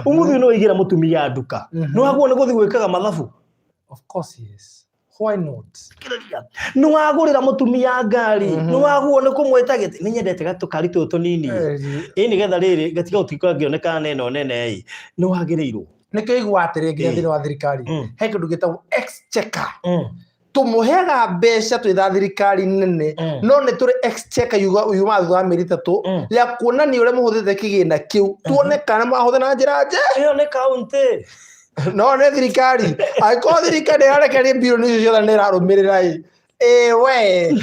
ũmũthĩ no ũigĩra mũtumia nduka, nĩ wagĩrĩirwo nĩ gũthiĩ gwĩkaga mathabu. Of course, yes. Why not? Nĩ wagũrĩra mũtumia ngari, nĩ wagũrĩrwo nĩ kũmwĩta gĩtĩ. Nĩ nyendete gatũkari tũtũ tũnini. Ĩ nĩgetha rĩrĩ gatiga gũtuĩka ngĩonekana na ĩno nene ĩ, nĩ wagĩrĩirwo. Nĩkĩo igua atĩrĩ nginya thĩinĩ wa thirikari. He kĩndũ gĩtagwo exchequer. Tũmũheaga mbeca twĩ tha thirikari nene, no nĩ tũrĩ exchequer yumaga thutha wa mĩeri 3 ya kuonania ũrĩa mũhũthĩrĩte kĩgĩna kĩu, tuone kana mwahũthĩra na njĩra njega. Ĩyo nĩ kaũntĩ. No nĩ thirikari. Angĩkorwo thirikari ĩrarekereria mbirioni icio ciothe nĩ ĩrarũmĩrĩra ĩ. Ĩ we.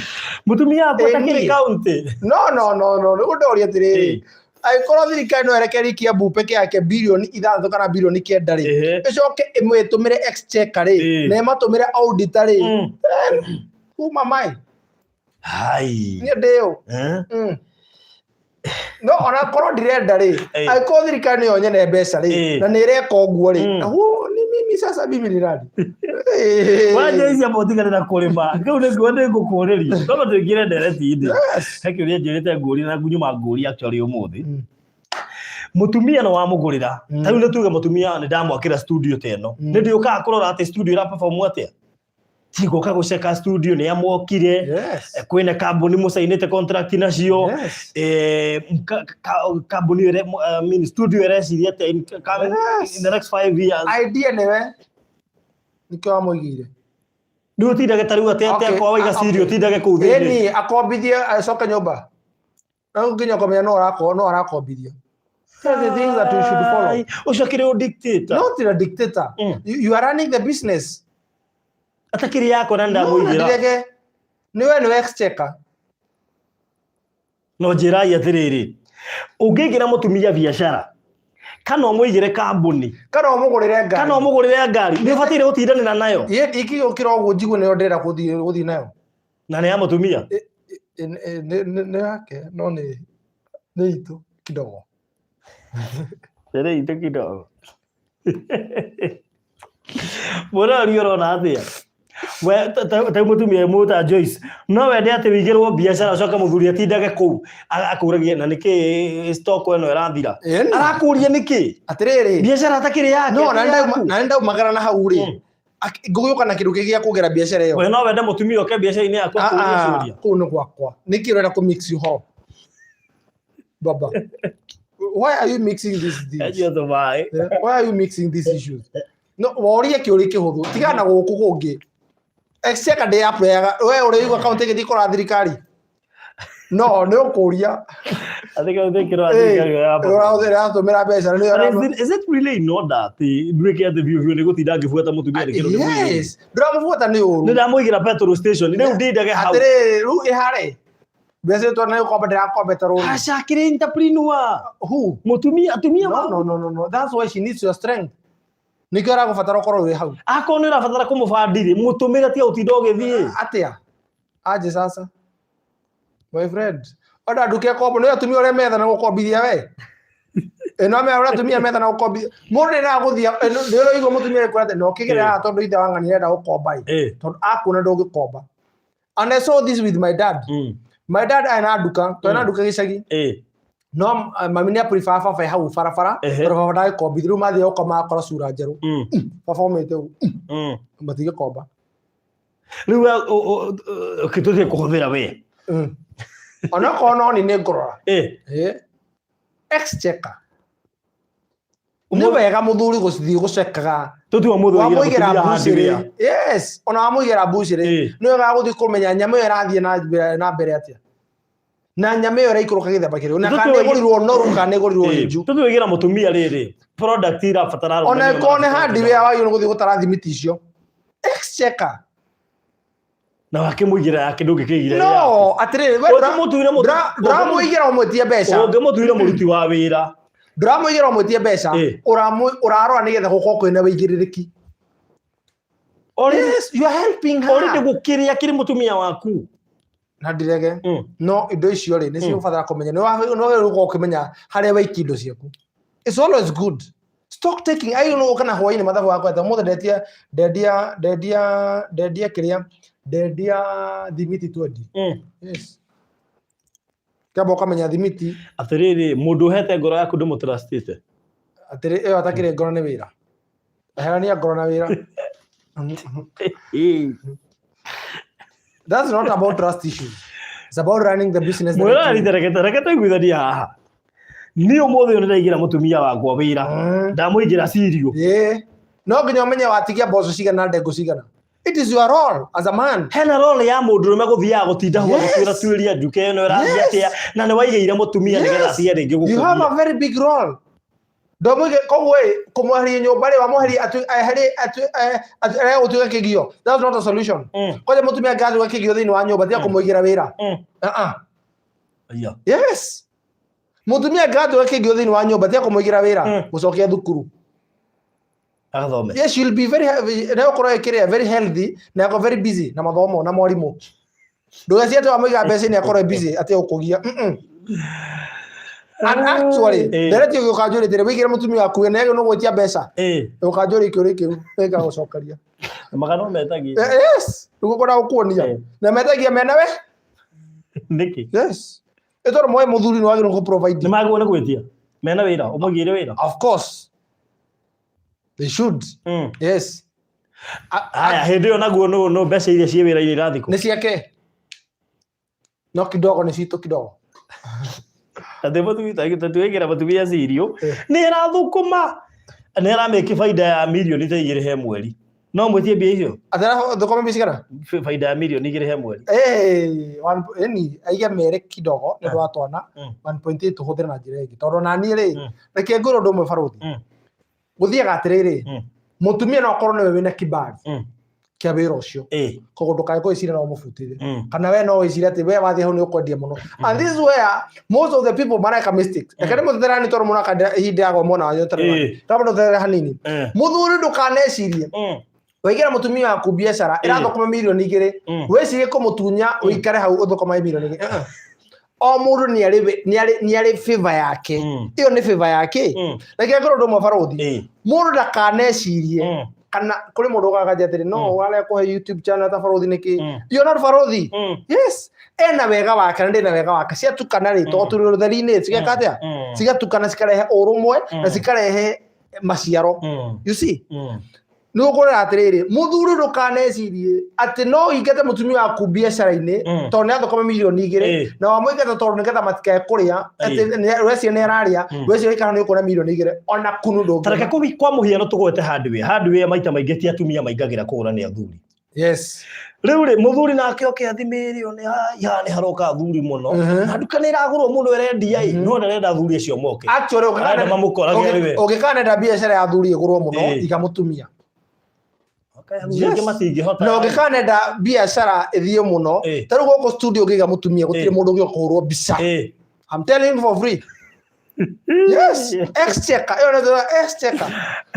Mũtumia wakwa takĩrĩ kaũntĩ. No, no, no, no, nĩguo ndoria atĩrĩrĩ. Angĩkorwo thirikari no ĩrekererie Kiambu peke yake birioni 6 kana birioni 9 rĩ, ĩcoke ĩmĩtũmĩre exchequer rĩ, na ĩmatũmĩre auditor rĩ, kuma mai. Hai. Niĩ ndĩũ. No ona korwo ndirenda rĩ, angĩkorwo thirikari nĩyo nyene mbeca rĩ, na nĩ ĩreka ũguo rĩ, ni Mimi sasa mimi ni nani? Wanja ici amba ũtigane na kũrĩma. Kĩu nĩguo nĩngũkũrĩria. Kwamba tũingĩre ndereti-inĩ. He kĩũria njũrĩte ngũria na nyuma ngũria actually ũmũthĩ. Mũtumia nĩ wamũgũrĩra. Ta rĩu nĩ tuge mũtumia nĩ ndamwakĩra studio ta ĩno. Nĩ ndĩũkaga kũrora atĩ studio ĩra perform atĩa. Ti gũka gũceka studio nĩ amokire. Kwĩna kambuni mũcainĩte contract nacio. Kambuni ĩyo I mean, studio ĩreciria atĩa in the next 5 years. Idea nĩwe nĩkĩo wamũigĩire. Rĩu ũtindage ta rĩu atĩ atĩ akorwo waiga cereal ũtindage kũu thĩinĩ. Ĩni akombithie acoke nyũmba. No nginya ũkamenya no arako no arakombithia. That's the things that you should follow. Ai, ũcio akĩrĩ o dictator. Not a dictator. You are running the business. Atakĩrĩ yakwa na No, ndamũigĩra. ndirege. Niwe nĩwe exchequer. No njĩrai atĩrĩrĩ, ũngĩigĩra mũtumia biacara kana ũmũigĩre kambuni Kana ũmũgũrĩre ngari. kana ũmũgũrĩre ngari, nĩ ũbataire gũtindanĩra nayo? Ikĩgũkĩra ũguo njigue nĩyo ndĩrenda gũthiĩ nayo. Na nĩ ya mũtumia? Nĩ yake no nĩ itũ kidogo. Nĩ itũ kidogo. Mũrori ũrona atĩa? We ta mũtumia mũta Joyce, no wende atĩ wĩigĩrwo biacara ũcoke mũthuri atindage kũu akũragie na nĩkĩ stock ĩno ĩrathira? Arakũria nĩkĩ? Atĩrĩrĩ. Biacara atakĩrĩ yake. No, na nĩ ndaumagara na hau rĩ. Ngũgĩũka na kĩndũ kĩngĩ gĩa kuongerera biacara ĩyo. We no wende mũtumia oke biacara-inĩ yaku akũrie ciũria? Kũu nĩ gwakwa. Nĩkĩ ũrenda kũ mix ũhoro? Baba. Why are you mixing these things? Enjia tũmaĩ. Why are you mixing these issues? No, worie kĩũria kĩhũthũ. Tigana na gũkũ kũngĩ. Exchequer ndĩ apply-aga. We ũrĩigua kaunti ĩgĩthiĩ kũra thirikari? No, nĩ ũkũria. Ũratũmĩra mbeca. Is it really in order atĩ nduĩke atĩ biũ biũ nĩ gũtinda ngĩbuata mũtumia nĩ kĩndũ ndĩmũigĩire? Yes. Ndũramũbuata nĩ ũru. Nĩ ndamũigĩra petrol station. Rĩu ndindage hau. Atĩrĩrĩ, rĩu ĩharĩ. Mbeca ĩyo nĩ gũkomba ndĩrakombete rũni. Aca, akĩrĩ entrepreneur. Who? Mũtumia, atumia. No, no, no, no, no. That's why she needs your strength. Nĩkĩo aragũbatara ũkorwo wĩ hau. Akorwo nĩ ũrabatara kũmũbandi rĩ, mũtũmĩre tiga gũtinda ũgĩthiĩ. Atĩa? Aje sasa. My friend. Ona nduke kombo nĩ atumia ũrĩa metha na gũkombithia we. Ĩno me ũrĩa atumia metha na gũkombithia. Mũndũ nĩ aragũthia nĩ ũraigua mũtumia ekũra atĩ no kĩgere haha tondũ ithe wa ng'ani arenda gũkomba ĩ. Tondũ akuona ndũngĩkomba. And I saw this with my dad. My dad ena nduka, twena nduka gĩcagi. No mami nĩ prefer baba e hau barabara, tondũ baba ndagĩkombithia. Rĩu mathiĩ gũkoma akora cura njerũ. Baba omĩte ũguo. Matingĩkomba. Rĩu we tũthiĩ kũhũthĩra we. Onokorwo no ni nĩ ngũrora. Exchequer. Nĩ wega mũthuri gũthiĩ gũcekaga. Tũtiwa mũthuri Wamũigĩra mbucĩrĩ. Yes, ona wamũigĩra mbucĩrĩ. Nĩ wega gũthiĩ kũmenya nyama ĩyo ĩrathiĩ na mbere atĩa. Na nyama ĩyo ĩraikũrũka gĩthemba kĩrĩkũ. Na kana ĩgũrirwo noru kana ĩgũrirwo hĩnju. Tũthiĩ mũtumia rĩrĩ product irabatara arũme Ona nĩo ĩkorwo nĩ marabatara. hardware wagĩrĩirwo nĩ gũthiĩ gũtara thimiti icio. Exchequer. Na wakĩmũigĩra yake ndũngĩkĩigĩra. No, atĩrĩrĩ, we Ũngĩmũtuire ndũramũigĩra ũmwĩtie mbeca. Ũngĩmũtuire mũruti wa wĩra. Ndũramũigĩra ũmwĩtie mbeca. Ũrarora nĩgetha gũkorwo kwĩna wĩigĩrĩrĩki. Yes, you are helping her. Already gũkĩrĩa kĩrĩ mũtumia waku. Na ndirege. No indo icio rĩ, nĩ ciũbatara kũmenya. Nĩ wagĩrĩirwo gũkorwo ũkĩmenya harĩa waikia indo ciaku. It's always good. Stock taking, I don't know kana hwainĩ mathabu wakwa atĩ ũmũthĩ ndendia ndendia ndendia ndendia kĩrĩa ndendia thimiti 20. Yes. Kĩamba ũkamenya thimiti. Atĩrĩrĩ, mũndũ ũhete ngoro yaku ndũmũtrustĩte. Atĩrĩ, ĩyo atakĩrĩ ngoro nĩ wĩra. Eherania ngoro na wĩra. That's not about trust issues. It's about running the business. Mwĩroreri reke tũiguithanie haha. Niĩ ũmũthĩ ũyũ nĩndaigĩra mũtumia wakwa wĩra. Ndamũigĩra cereal. No nginya ũmenye watigia mboco cigana ndengũ cigana. It is your role as a man. Hena role ya mũndũrũme gũthiaga gũtinda hau agĩtuĩra tuĩria nduka ĩno ĩrathiĩ atĩa na nĩ waigĩire mũtumia nĩgetha atige rĩngĩ You have gũkũgia. a very big role. Ndũmũige koguo ĩ kũmweheria nyũmba rĩ wamweheria eherie arĩa gũtuĩka kĩgio. That's not a solution. Kwanja mũtumia angĩgatuĩka kĩgio thĩinĩ wa nyũmba tiga kũmũigĩra wĩra. Yes. Mũtumia angĩgatuĩka kĩgio thĩinĩ wa nyũmba tiga kũmũigĩra wĩra, mũcokie thukuru. Agathome. Yes, she'll be very na ũkorwo ĩkĩrĩa very healthy na akorwo very busy na mathomo na mwarimũ. Ndũgecirie atĩ wamũiga mbeca-inĩ akorwo busy atĩ ũkũgia. And actually, ndereti ũgĩũkanjũrĩte rĩ, wĩigĩre mũtumia waku we nĩ gwĩtia mbeca. Ũkanjũria kĩũria kĩu, nĩngagũcokeria. Magano metagia. Yes, nĩguo ngwenda gũkuonia. Na metagia mena we? Nĩkĩ? Yes. Ĩ tondũ moĩ mũthuri nĩ wagĩrĩirwo kũ provide. Nĩ magĩrĩirwo nĩ gwĩtia. Mena wĩra, ũmũigĩire wĩra. Of course. They should. Yes. Haya, hĩndĩ ĩyo naguo no mbeca iria ciĩ wĩra-inĩ irathiĩ kũ? Nĩ ciake. No kidogo nĩ citũ kidogo. Atĩ mũtumia tatuĩkĩra mũtumia cirio nĩ ĩrathũkũma nĩ aramĩki baida ya mirioni ta igĩrĩ he mweri no mwĩtie mbia icio. Atĩ arathũkũma mbia cigana? Baida ya mirioni igĩrĩ he mweri. Ĩni aige mere kidogo nĩ ũndũ wa twana 1.8 tũhũthĩre na njĩra ĩngĩ tondũ naniĩ rĩ reke ngwĩre ũndũ ũmwe barũthi. Gũthiaga atĩrĩrĩ, mũtumia no akorwo nĩwe wĩna kibali kĩa wĩra ũcio, koguo ndũkae kwĩciria no ũmũbutire kana we no wĩcirie atĩ we wathiĩ hau nĩ ũkwendia mũno. And this is where most of the people mareka mistakes. Reke ndĩmũtetere hanini tondũ mũno akandĩra ihinda ya mwena wanyu ũtarĩ kaba ndũtetere hanini. Mũthuri ndũkanecirie waigĩra mũtumia waku biacara ĩrathũkũma mirioni igĩrĩ, wĩcirie kũmũtunya ũikare hau ũthũkũma mirioni igĩrĩ. O mũndũ nĩ arĩ favor yake. Ĩyo nĩ favor yake. Reke ngorwo ũndũ ũmwe barũthi, mũndũ ndakanecirie kana kũrĩ mũndũ ũgakanja atĩrĩ no warĩa kũhe YouTube channel ta barũthi nĩkĩ? You're not barũthi. Yes, ena wega wake na ndĩna wega wake. Ciatukana rĩ, tondũ tũrĩ ũtheri-inĩ, cigeka atĩa? Cigatukana cikarehe ũrũmwe na cikarehe maciaro. You see? Nĩ ũkũrora atĩrĩrĩ, mũthuri ndũkanecirie atĩ no ũingate mũtumia waku biacara-inĩ tondũ nĩ athũkũma mirioni igĩrĩ na wamũingata tondũ nĩgetha matikae kũrĩa, atĩ weciria nĩ ararĩa, weciria ikara nĩ ũkuona mirioni igĩrĩ ona kunu ndũngĩona. Tareke kwa mũhiano tũgwete hardware. Hardware maita maingĩ ti atumia maingagĩra kũgũra nĩ athuri. Yes. Rĩu rĩ mũthuri nake oke athimĩrĩo nĩ haha nĩ haroka athuri mũno. Na nduka nĩ ĩragũrwo mũno ĩrendia ĩ, no ndarenda athuri acio moke. Actually, Arenda mamũkorage arĩ we. ũngĩkanenda biacara ya athuri ĩgũrwo mũno, iga mũtumia. Athuri aingĩ matingĩhota. Na ũngĩkanenda biacara ĩthiĩ mũno, ta rĩu gũkũ studio ũngĩiga mũtumia gũtirĩ mũndũ ũngĩũka kũhũrwo mbica. I'm telling you for free. Yes, exchequer. Ĩyo nĩ exchequer.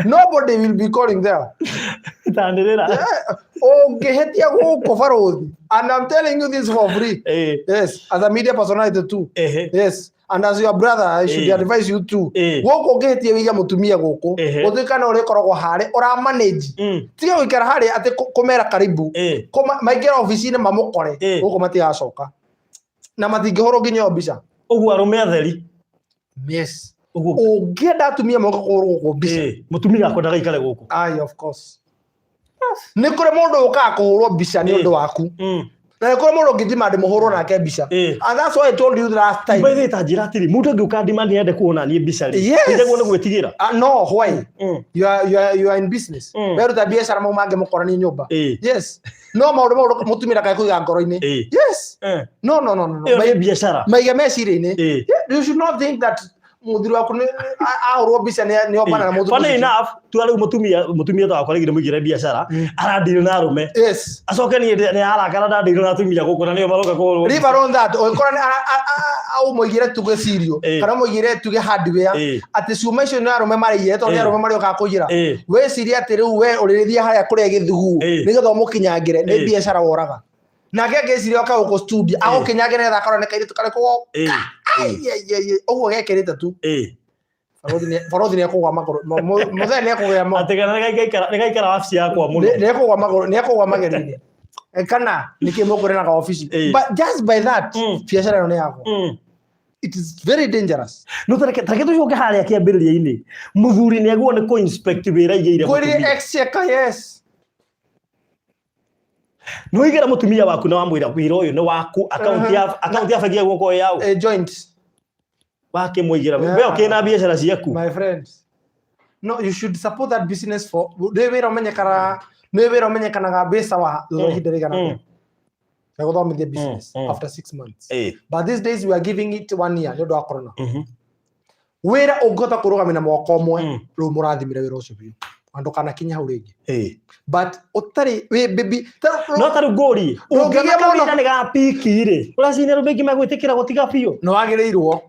Nobody will be calling there. Tanĩrĩra. Ũngĩhĩtia gũkũ barũthi, and I'm telling you this for free. Yes, as a media personality too. Yes, and as your brother, I should advise you too. Gũkũ ũngĩhĩtia wĩige mũtumia gũkũ, gũtuĩka no ũrĩkoragwo harĩ ũra manage. Tiga gũikara harĩa atĩ kũmera karibu. Maingĩra obici-inĩ mamũkore, gũkũ matigacoka. Na matingĩhũrwo nginya ĩyo mbica. Ũguo arũme atheri. Yes. Ũngĩenda atumia moke kũhũrwo gũkũ mbica. Mũtumia akwa ndagaikare gũkũ. Aye, of course. Nĩ kũrĩ mũndũ ũkaga kũhũrwo mbica nĩ ũndũ waku. Na nĩ kũrĩ mũndũ ũngĩ demand mũhũrwo nake mbica. And that's why I told you the last time. By the way, ta njĩra atĩrĩ, mũndũ angĩũka demand ende kuona niĩ mbica rĩ. Yes. Nĩnjagwo nĩ gwĩtigĩra. No, why? You are in business. Weruta biacara mau mangĩmũkorania nyũmba. Yes. No maũndũ mau mũtumia ndakae kũiga ngoro-inĩ. Yes. No, no, no, no, no. Ĩyo nĩ biacara. Maige meciria-inĩ. You should not think that mũthuri waku nĩ ahũrwo mbica nĩ ombana na mũthuri. Funny enough, tua rĩu mũtumia ta wakwa rĩngĩ ndĩmũigĩre biacara, arandirwo na arũme. Yes. Acoke niĩ nĩ arakara ndandirwo na atumia gũkũ na nĩo maroka kũhũrwo. Leave alone that. Ũngĩkora nĩ ũmũigĩre tuge cereal, kana ũmũigĩre tuge hardware, atĩ cuma icio nĩ arũme marĩire tondũ nĩ arũme marĩũkaga kũiyĩra. Wĩcirie atĩ rĩu we ũrĩrĩthiĩ harĩa kũrĩa gĩthugu nĩgetha ũmũkinyangĩre, nĩ biacara woraga. Nake angĩciria oka gũkũ studio, agũkinyangĩre nĩgetha akorwo nĩ kairĩtu karĩkũ goka. Ũguo gekĩrĩte tu. Borothi nĩ ekũgwa magũrũ. Mũthee nĩ ekũgĩa mo. Atĩ kana nĩ gaikara wabici yakwa mũno. Nĩ ekũgwa magũrũ, nĩ ekũgwa magerio-inĩ. Kana nĩkĩ mũkũrenaga obici. But just by that, biacara ĩyo nĩ yakwa. It is very dangerous. No tareke tũcoke harĩa kĩambĩrĩria-inĩ. Mũthuri nĩ agwo nĩ kũ-inspect wĩra aigĩire Kwĩrire mũtumia. exchequer, yes. Nĩ waigĩra mũtumia waku na wamwĩra wĩra ũyũ nĩ waku, account ya bengi ya guoko yaũ. Joint. Wakĩmũigĩra. We ũkĩna biacara ciaku. My friend. No, you should support that business for nĩ wĩra ũmenyekanaga, nĩ wĩra ũmenyekanaga mbeca wa thutha wa ihinda rĩigana atĩa. Na gũthomithia business after 6 months. But these days we are giving it 1 year nĩ ũndũ wa corona. Wĩra ũngĩhota kũrũgamia na mwaka ũmwe, rĩu mũrathimire wĩra ũcio biũ. Na ndũkanakinye hau rĩngĩ. But ũtarĩ wĩ baby, No ta rĩu ngũrie, Ũngĩgĩa ũngĩona mũno- kawĩra nĩ ga piki rĩ, ũraciria arũme aingĩ megwĩtĩkĩra gũtiga biũ? Nĩ wagĩrĩirwo.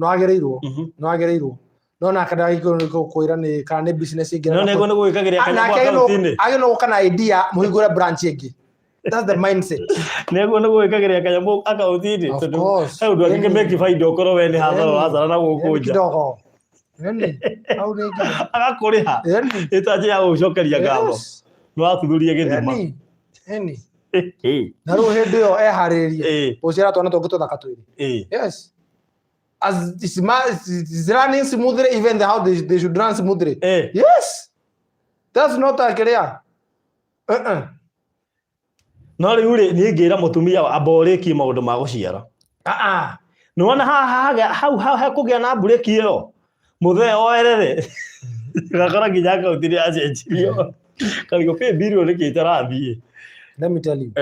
Nĩ wagĩrĩirwo. Nĩ wagĩrĩirwo. No nake ndagĩkĩrwo kwĩra nĩ kana nĩ business ĩngĩ. No nĩguo nĩ gwĩkagĩra kanyamũ Nake akaunti-inĩ. agĩrĩirwo gũka na idea mũhingũre branch ĩngĩ. That's the mindset. Nĩguo nĩ gwĩkagĩria kanyamũ akaunti-inĩ Of tondũ course. he ũndũ angĩkĩ Ĩni. make bainda ũkorwo we nĩ hathara Ĩni. ũrathara na gũkũ Ĩni nja. kidogo. Ĩni. Hau nĩ nginya. Agakũrĩha Ĩni. ĩta njĩra ya gũgũcokeria ngatho. Yes. Nĩ watuthuria gĩthima. Ĩni. Ĩni. Na rĩu hĩndĩ ĩyo eharĩrĩrie gũciara twana tũngĩ tũthaka twĩrĩ. Yes. As it's running smoothly, even the how they should run smoothly. Yes. That's not a clear. Uh-uh. No rĩu rĩ, niĩ ngĩra mũtumia amba ũrĩkie maũndũ ma gũciara. Uh-uh. Nĩwona haha hau hau hekũgĩa na mburĩki ĩyo mũthee oerere gakora nginya akaunti nĩ yacenjirio karigũ pay bill nĩkĩ ĩtarathiĩ. Let me tell you.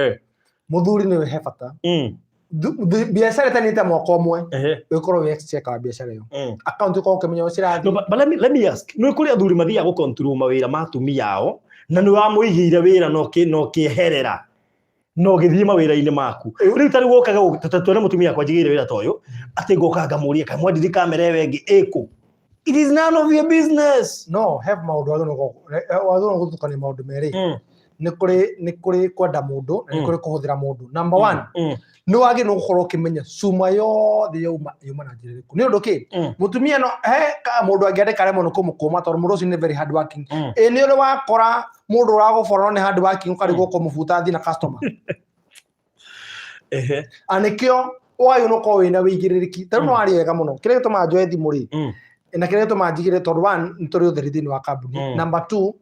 Mũthuri nĩwe he bata. Biacara ĩtanĩte mwaka ũmwe ũkorwo wĩ exchequer wa biacara ĩyo. Account ũkorwo ũkĩmenya ũrĩa cirathiĩ. No, but let me ask, nĩ kũrĩ athuri mathiaga gũ-control mawĩra ma atumia ao na nĩ wamũigĩire wĩra na ũkĩeherera na ũgĩthiĩ mawĩra-inĩ maku. Rĩu ta rĩu wokaga tuone mũtumia akwa njigĩire wĩra ta ũyũ atĩ ngoka ngamũria kaĩ mwandiri kamera ĩyo ĩngĩ ĩkũ. It is none of your business. No, have maũndũ wagĩrĩirwo gũthutũkania maũndũ merĩ. Nĩ kũrĩ kwenda mũndũ na nĩ kũrĩ kũhũthĩra mũndũ. Number one, nĩ wagĩrĩirwo gũkorwo ũkĩmenya cuma yothe yauma yauma na njĩra ĩrĩkũ. Nĩ ũndũ kĩ? Mũtumia no he mũndũ angĩandĩka aremwo nĩ kũmũkũma tondũ mũndũ ũcio nĩ very hard working. Ĩ nĩ ũrĩ wakora mũndũ ũragũbora no nĩ hard working ũkarigwo kũmũbuta athiĩ na customer. A nĩkĩo wagĩrĩirwo nĩ ũkorwo wĩna wĩigĩrĩrĩki. Ta rĩu no waria wega mũno. Kĩrĩa gĩtũmaga njoe thimũ rĩ, na kĩrĩa gĩtũmaga njigĩre tondũ one nĩ tũrĩ ũtheri thĩinĩ wa kambuni. Number two,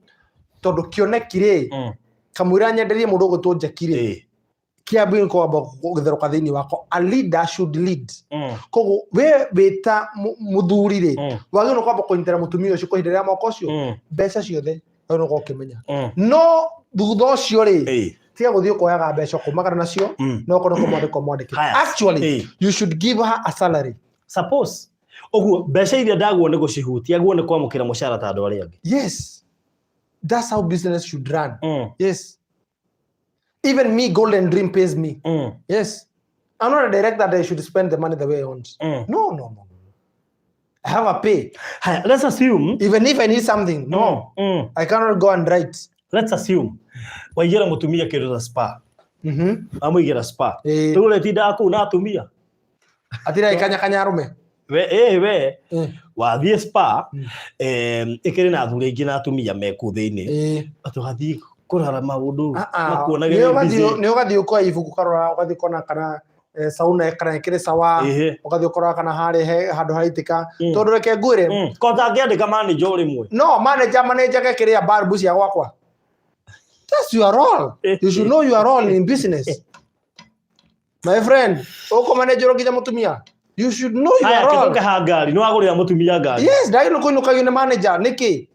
tondũ kĩoneki rĩ, kamũira nyenderie mũndũ ũgwĩtwo Jackie rĩ, kĩambia kwamba gũtherũka thĩinĩ wakwa. A leader should lead. Koguo we wĩta mũthuri rĩ, wagĩrĩirwo nĩ kwamba kũnyitĩra mũtumia ũcio kwa ihinda rĩa mwaka ũcio, mbeca ciothe wagĩrĩirwo nĩ gũkorwo ũkĩmenya. No thutha ũcio rĩ, tiga gũthiĩ ũkoyaga mbeca ũkũmagana nacio, no ũkorwo nĩ kũmwandĩka ũmwandĩke. Actually, you should give her a salary. Suppose ũguo mbeca iria ndagwo nĩ gũcihutia guo nĩ kwamũkĩra mũcara ta andũ arĩa angĩ. Yes. That's how business should run. Yes. Even me, Golden Dream pays me. Yes. I'm not a director that I should spend the money the way I want. No. I have a pay. Haya, let's assume. Even if I need something, no. I cannot go and write. Let's assume. Waigĩra mũtumia kĩndũ ta spa. Amũigĩra spa. Rĩu ũretindaga kũu na atumia. Atira ikanya kanya arũme. We, we. Wathiĩ spa, ĩkĩrĩ na athuri aingĩ na atumia me kũu thĩinĩ. Atĩ ũgathiĩ kũrora maũndũ makuonage. Nĩ ũgathiĩ ũkoya ibuku ũkarora, ũgathiĩ ũkona kana sauna kana ĩkĩrĩ sawa, ũgathiĩ ũkarora kana harĩ he handũ haraitĩka. Tondũ reke ngwĩre. Ko ũtangĩandĩka manager o rĩmwe. No, manager gekĩrĩa bulb cia gwakwa. That's your role. You should know your role in business. My friend, ũkũ manager nginya mũtumia. You should know your role. Haya, ha ngari, nĩ wagũrĩra mũtumia ngari. Yes, ndagĩrĩirwo kũinũkagio nĩ manager, nĩkĩ?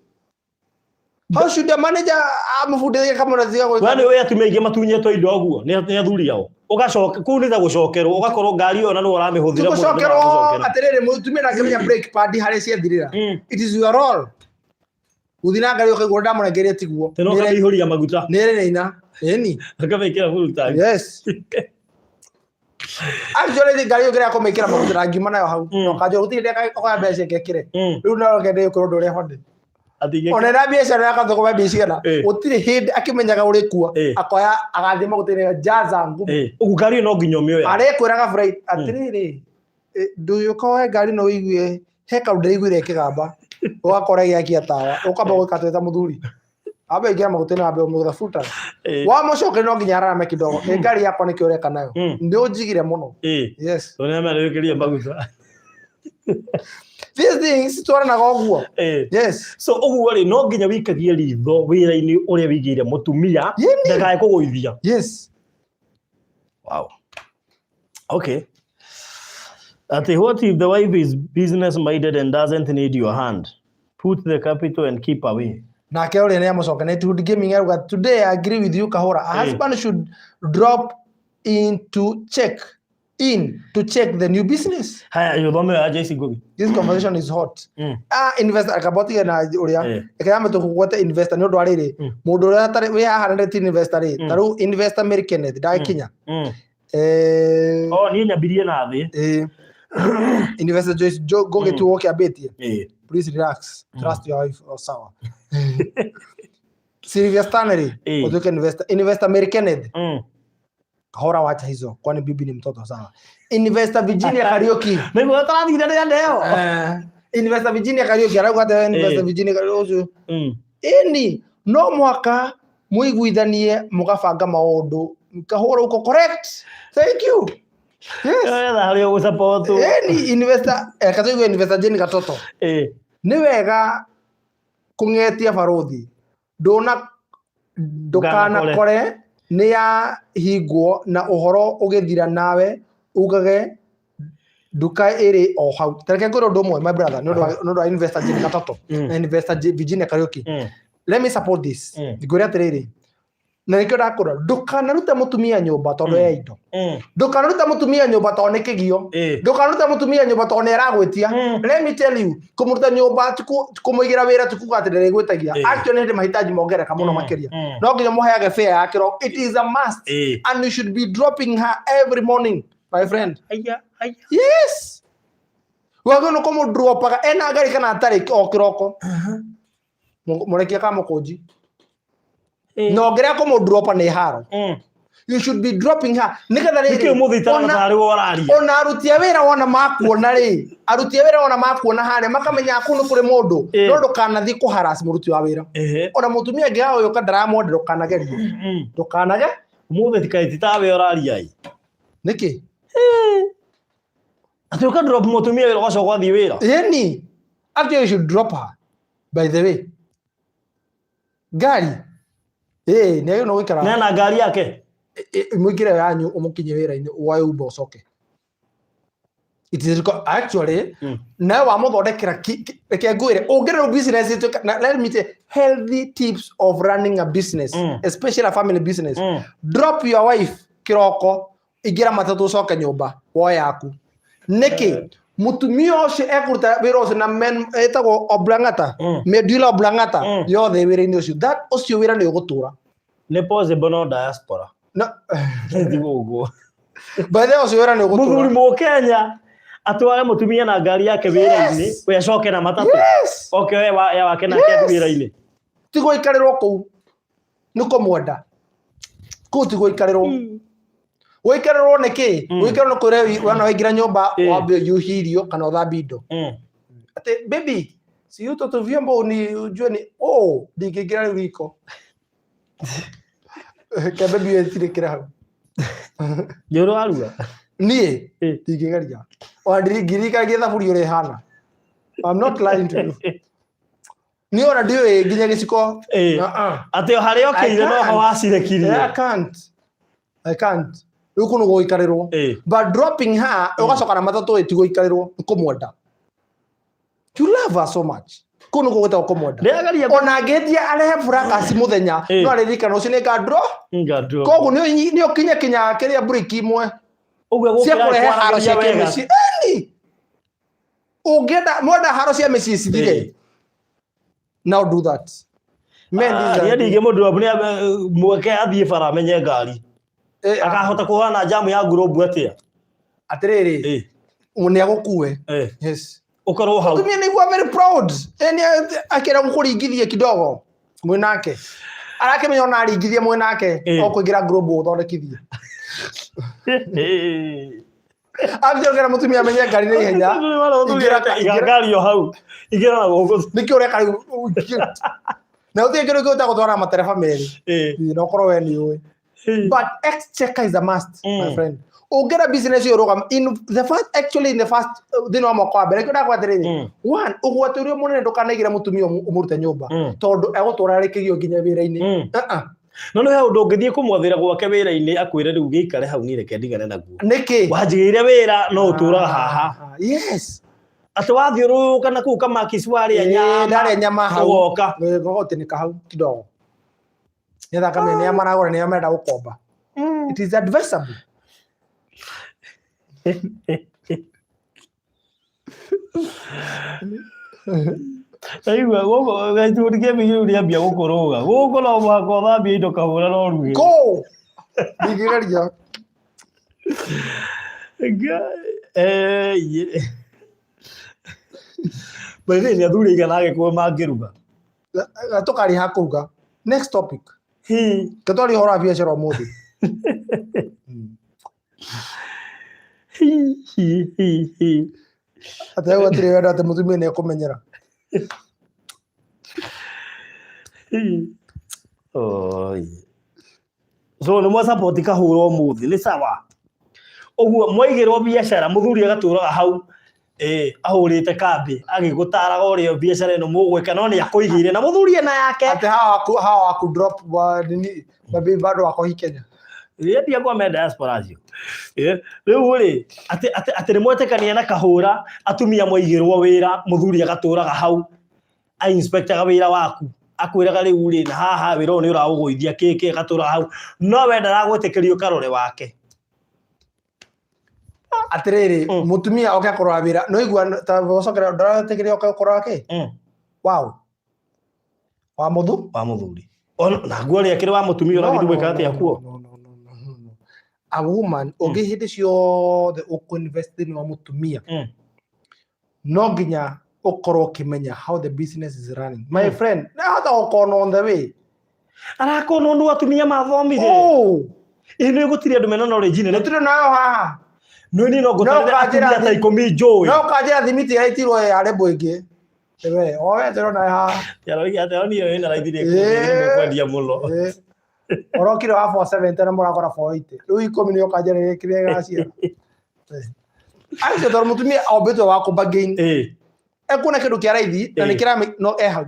How should the manager amũbundithie kamũra tiga gwĩka? We nĩ ũĩ atumia aingĩ matunyĩtwo indo ũguo nĩ athuri ao. Ũgacoka kũu nĩ ta gũcokerwo, ũgakorwo ngari ĩyo na nĩwe ũramĩhũthĩra mũno. Gũcokerwo atĩrĩrĩ, mũtumia ndangĩmenya brake pad harĩa ciathirĩra. It is your role. Gũthiĩ na ngari ũkaigua ndamũrengeria tiguo. Tena ũkamĩihũria maguta. Nĩ ĩrĩ na ĩni. Ũkamĩkĩra full tank. Yes. Actually ngari ĩyo ngĩrega kũmĩkĩra maguta na ngiuma nayo hau. Ũkanjĩra gũtirĩ ndeka ũkoya mbeca ngekĩre. Rĩu no ngende ũkorwo ndũrĩa honde. Ona ĩra biacara ya kathoko mbeca cigana gũtirĩ hĩndĩ akĩmenyaga ũrĩkuo akoya agathiĩ maguta-inĩ jaza ngumu. Ũguo ngari ĩyo no nginya ũmĩoya. Arekwĩraga Bright atĩrĩrĩ ndũyũka woe ngari no ũigue he kaũndũ ndĩraiguire ĩkĩgamba ũgakora ĩgĩakia tawa ũkamba gwĩka atĩ ta mũthuri amba ingĩra maguta-inĩ wambe ũmĩgũtha full tank. Wamũcokeria no nginya ararame kidogo nĩ ngari yakwa nĩkĩo ũreka nayo nĩ ũnjigire mũno. Yes. Tondũ nĩamĩarĩrĩkĩria maguta. These things twaranaga ũguo. Yes. So ũguo rĩ no nginya wĩikagie ritho wĩra-inĩ ũrĩa wĩigĩire mũtumia ndakae kũgũithia. Yes. Wow. Okay. Ati what if the wife is business minded and doesn't need your hand? Put the capital and keep away. Nake ũrĩa nĩ amũcoka Nightwood Gaming aruga today I agree with you Kahora. A husband should drop in to check the new business. Haya, yuthome ya Joyce Ngugi. This conversation is hot. Investor akabotiga na uria. Ekeyame tukugwete investor ni undu ariri. Mundu uria atari wi haha na ti investor ri. Ta riu investor Mary Kenneth ndakinya. Oh, ni nyambirie na thi. Investor Joyce Ngugi tu woke ambitie. Please relax. Trust your wife or sawa. Sylvia Stanley, utuike investor. Investor Mary Kenneth. Kahora, wacha hizo, kwani bibi ni mtoto? Sawa. Investor Virginia Kariuki. Nĩguo tũrathire rĩa ndeo. Investor Virginia Kariuki arauga atĩ Investor Virginia Kariuki ũcio, ĩni no mwaka mũiguithanie mũgabanga maũndũ. Kahora, uko correct, thank you, yes. Wetha harĩa ũgũsupport. Ĩni investor, katũigue Investor Jane Gatoto. Nĩ wega kũng'etia barũthi, ndũna ndũkanakore nĩ yahingwo na ũhoro ũgĩthira nawe ugage nduka ĩrĩ o hau. Tareke ngwĩre ũndũ ũmwe, my brother, nĩ ũndũ wa Investor Jane Gatoto na Investor Virginia Kariuki. Let me support this. Ngwĩre atĩrĩrĩ, na nĩkĩo ndakũra, ndũkanarute mũtumia nyũmba tondũ ya indo. Ndũkanarute mũtumia nyũmba tondũ nĩ kĩgio. Ndũkanarute mũtumia nyũmba tondũ nĩ aragwĩtia. Let me tell you, kũmũruta nyũmba ti kũmũigĩra wĩra, ti kuga atĩ ndĩrĩgwĩtagia. Actually, nĩ hĩndĩ mahitaji mongereka mũno makĩria. No nginya mũheage fare ya kĩro. It is a must. And you should be dropping her every morning, my friend. Aya, aya. Yes, wagä nä kå må dropaga ena ngari kana atarĩ o kĩroko, mũrekie kamũkũnji na ongerera kå må dropa nĩ haro. You should be dropping her nĩgetha Nĩkĩ rĩrĩ ũmũthĩ itaraga tarĩ we ũraria? Ona aruti a wĩra wona makuona rĩ, aruti a wĩra wona makuona harĩa makamenya kũu nĩ kũrĩ mũndũ. No ndũkanathiĩ kũharass mũruti wa wĩra. Ona mũtumia angĩaga gũka ndaramwenda, ndũkanagerie. Ndũkanage. Ũmũthĩ tikaĩ ti tawe ũraria ĩ. Nĩkĩ? Atĩ ũka drop mũtumia wĩra ũgacoka ũgathiĩ wĩra. Ĩni, actually you should drop her, by the way. Ngari ĩĩ nĩ agĩrĩirwo gũikara. Nena ngari yake. Mũingĩre yanyu ũmũkinye wĩra-inĩ, woe Uber ũcoke. It is actually nawe wamũthondekera reke ngwĩre, ũngĩrĩ business let me say healthy tips of running a business, especially a family business. Drop your wife kĩroko, ingĩra matatũ, ũcoke nyũmba woe yaku. Nĩkĩ mũtumia ũcio ekũruta wĩra ũcio na men ĩtagwo oblangata, medulla oblongata yothe wĩra-inĩ ũcio, that ũcio wĩra nĩ ũgũtũra. Nĩ possible no diaspora. No. Ti ũguo. By the way, ũcio wĩra nĩ Mũthuri ũgũtũra. Mũkenya atware mũtumia na ngari yake wĩra-inĩ, we acoke na matatũ. Oke we ya wake nake athiĩ wĩra-inĩ. Ti gũikarĩrwo kũu, nĩ kũmwenda kũu, ti gũikarĩrwo. Gũikarĩrwo nĩ kĩ? Gũikarĩrwo nĩ kwĩra wana waingĩra nyũmba, wambe ũhiũhie irio kana ũthambie indo. Atĩ baby, si uto tu vyombo ni ujue ni oh, ndingĩingĩra rĩu riko ke baby wetirĩkĩre hau. Nĩ ũrĩ waruga? Niĩ ndingĩgeria ona ngirikanagia thaburia ũrĩa ĩhana. I'm not lying to you, niĩ ona ndiũĩ nginya gĩciko. Uh-uh. Atĩ o harĩa okĩire no ho Can't. wacirekirie. Yeah, I can't. I can't. Rĩu kũu nĩ gũikarĩrwo. But dropping her ũgacoka na matatũ ĩ ti gũikarĩrwo, nĩ kũmwenda. You love her so much. Kũu nĩ gũgĩtagwo kũmwenda. Ndĩrageria Ona angĩhĩtia arehe fracas mũthenya, no aririkana ũcio nĩ ngandro. Ngadrop. Koguo nĩ ũkinye kinya kĩrĩa briki imwe Ũguo cia gũkĩra kũrehe haro cia kwaragĩria wega. kĩmĩciĩ. Ĩni. Ũngĩenda mwenda haro cia mĩciĩ cithire. Now do that. Men, these Niĩ are- ndingĩmũdrop, nĩ mweke athiĩ bara amenye ngari. Akahota kũhũrana na jamu ya ngurubu atĩa? Atĩrĩrĩ, nĩ agũkue. Yes. Ũkorwo hau. Mũtumia nĩ igua very proud. Ĩni akĩenda gũkũringithia kidogo mwĩ nake, arakĩmenya ona aringithia mwĩ nake, o kũingĩra group ũthondekithie. Angĩongera mũtumia amenye ngari na ihenya. Iga ngari o hau. Ingĩra na gũkũ. Nĩkĩ ũreka rĩu na gũtirĩ kĩndũ kĩũta gũtwara matereba merĩ? Na ũkorwo we nĩ ũĩ. But exchequer is a must, my friend. Ũngĩenda business ĩyo rũgama in the first, actually in the first, thĩinĩ wa mwaka wa mbere, kĩo ndakwa atĩrĩrĩ, one, ũgwati ũrĩa mũnene, ndũkanaigĩre mũtumia ũmũrute nyũmba, tondũ egũtũra arĩkĩgio nginya wĩra-inĩ. Uh-uh. No nĩ he ũndũ ũngĩthiĩ kũmwathĩra gwake wĩra-inĩ akwĩre rĩu gĩikare hau niĩ reke ndigane naguo. Nĩkĩ? Wanjigĩire wĩra no ũtũraga haha. Ah, yes. Atĩ wathiũrũrũka na kũu kamakisi warĩa nyama. Ndarĩa nyama hau. Ũgoka. Gũgotinĩka hau kidogo nĩgetha akamenya nĩa maragũra, nĩa marenda gũkomba. It is advisable. Ndaigua gũkũ gĩturi kĩmĩ kĩu rĩambia gũkũrũga gũkũ no mũhaka ũthambie indo kahũra no ũruge. Kũ ndingĩgeria. By the way, nĩ athuri aigana Agĩkũyũ mangĩruga? Tũkaria ha kũruga next topic. Tũtwarie ũhoro wa biacara ũmũthĩ. Hi, hi, hi, hi. Atĩ hau hatirĩ wendo, atĩ mũtumia nĩ ekũmenyera. Oi. So nĩ mwa support kahũra ũmũthĩ nĩ sawa. Ũguo mwaigĩrwo biacara mũthuri agatũraga hau ahũrĩte kambĩ agĩgũtaraga ũrĩa biacara ĩno mũgwĩka, no nĩ akũigĩire na mũthuri ena yake. Atĩ hawa waku drop wa nini, mabi bado wako hii Kenya. Endia kwa me diaspora acio. Rĩu rĩ, atĩ nĩ mwetĩkania na kahũra, atumia mwaigĩrwo wĩra, mũthuri agatũraga hau ainspectaga wĩra waku, akwĩraga rĩu rĩ, na haha wĩra ũyũ nĩ ũraũgũithia kĩkĩ, agatũra hau, no we ndaragwĩtĩkĩria ũkarore wake. Atĩrĩrĩ, mũtumia oke kũrora wĩra, no igua ta gũcokera ndaretĩkĩria oke kũrora kĩ wow wa mũthu wa mũthuri. Naguo rĩ, akĩrĩ wa mũtumia, ũragĩthiĩ gwĩka atĩa kuo? No, no, no, no, no, no. A woman ũngĩ hĩndĩ ciothe ũkũ-invest thĩinĩ wa mũtumia, no nginya ũkorwo ũkĩmenya how the business is running, my friend. Nahota gũkorwo on the way. Arakonwo nĩ atumia mathomire. Oh. Ĩ nĩ gũtirĩ andũ mena knowledge nene. Gũtirĩ nayo haha. No niĩ no ngũtarĩre No ũkanjĩra atumia ta 10 njũĩ. No ũkanjĩra thimiti ĩraitirwo ya rebo ĩngĩ. We owe ndĩrona haha. Yaroiga atĩ niĩ wĩna raithi nĩ kwendia mũno. Ũrokire wa 470 na mũragũra 480, rĩu 10 nĩ ũkanjĩra kĩrĩa gĩgaciara. Acio tondũ mũtumia ombĩtwo wa kũ bargain, ekuona kĩndũ kĩa raithi na nĩ kĩra no e hau.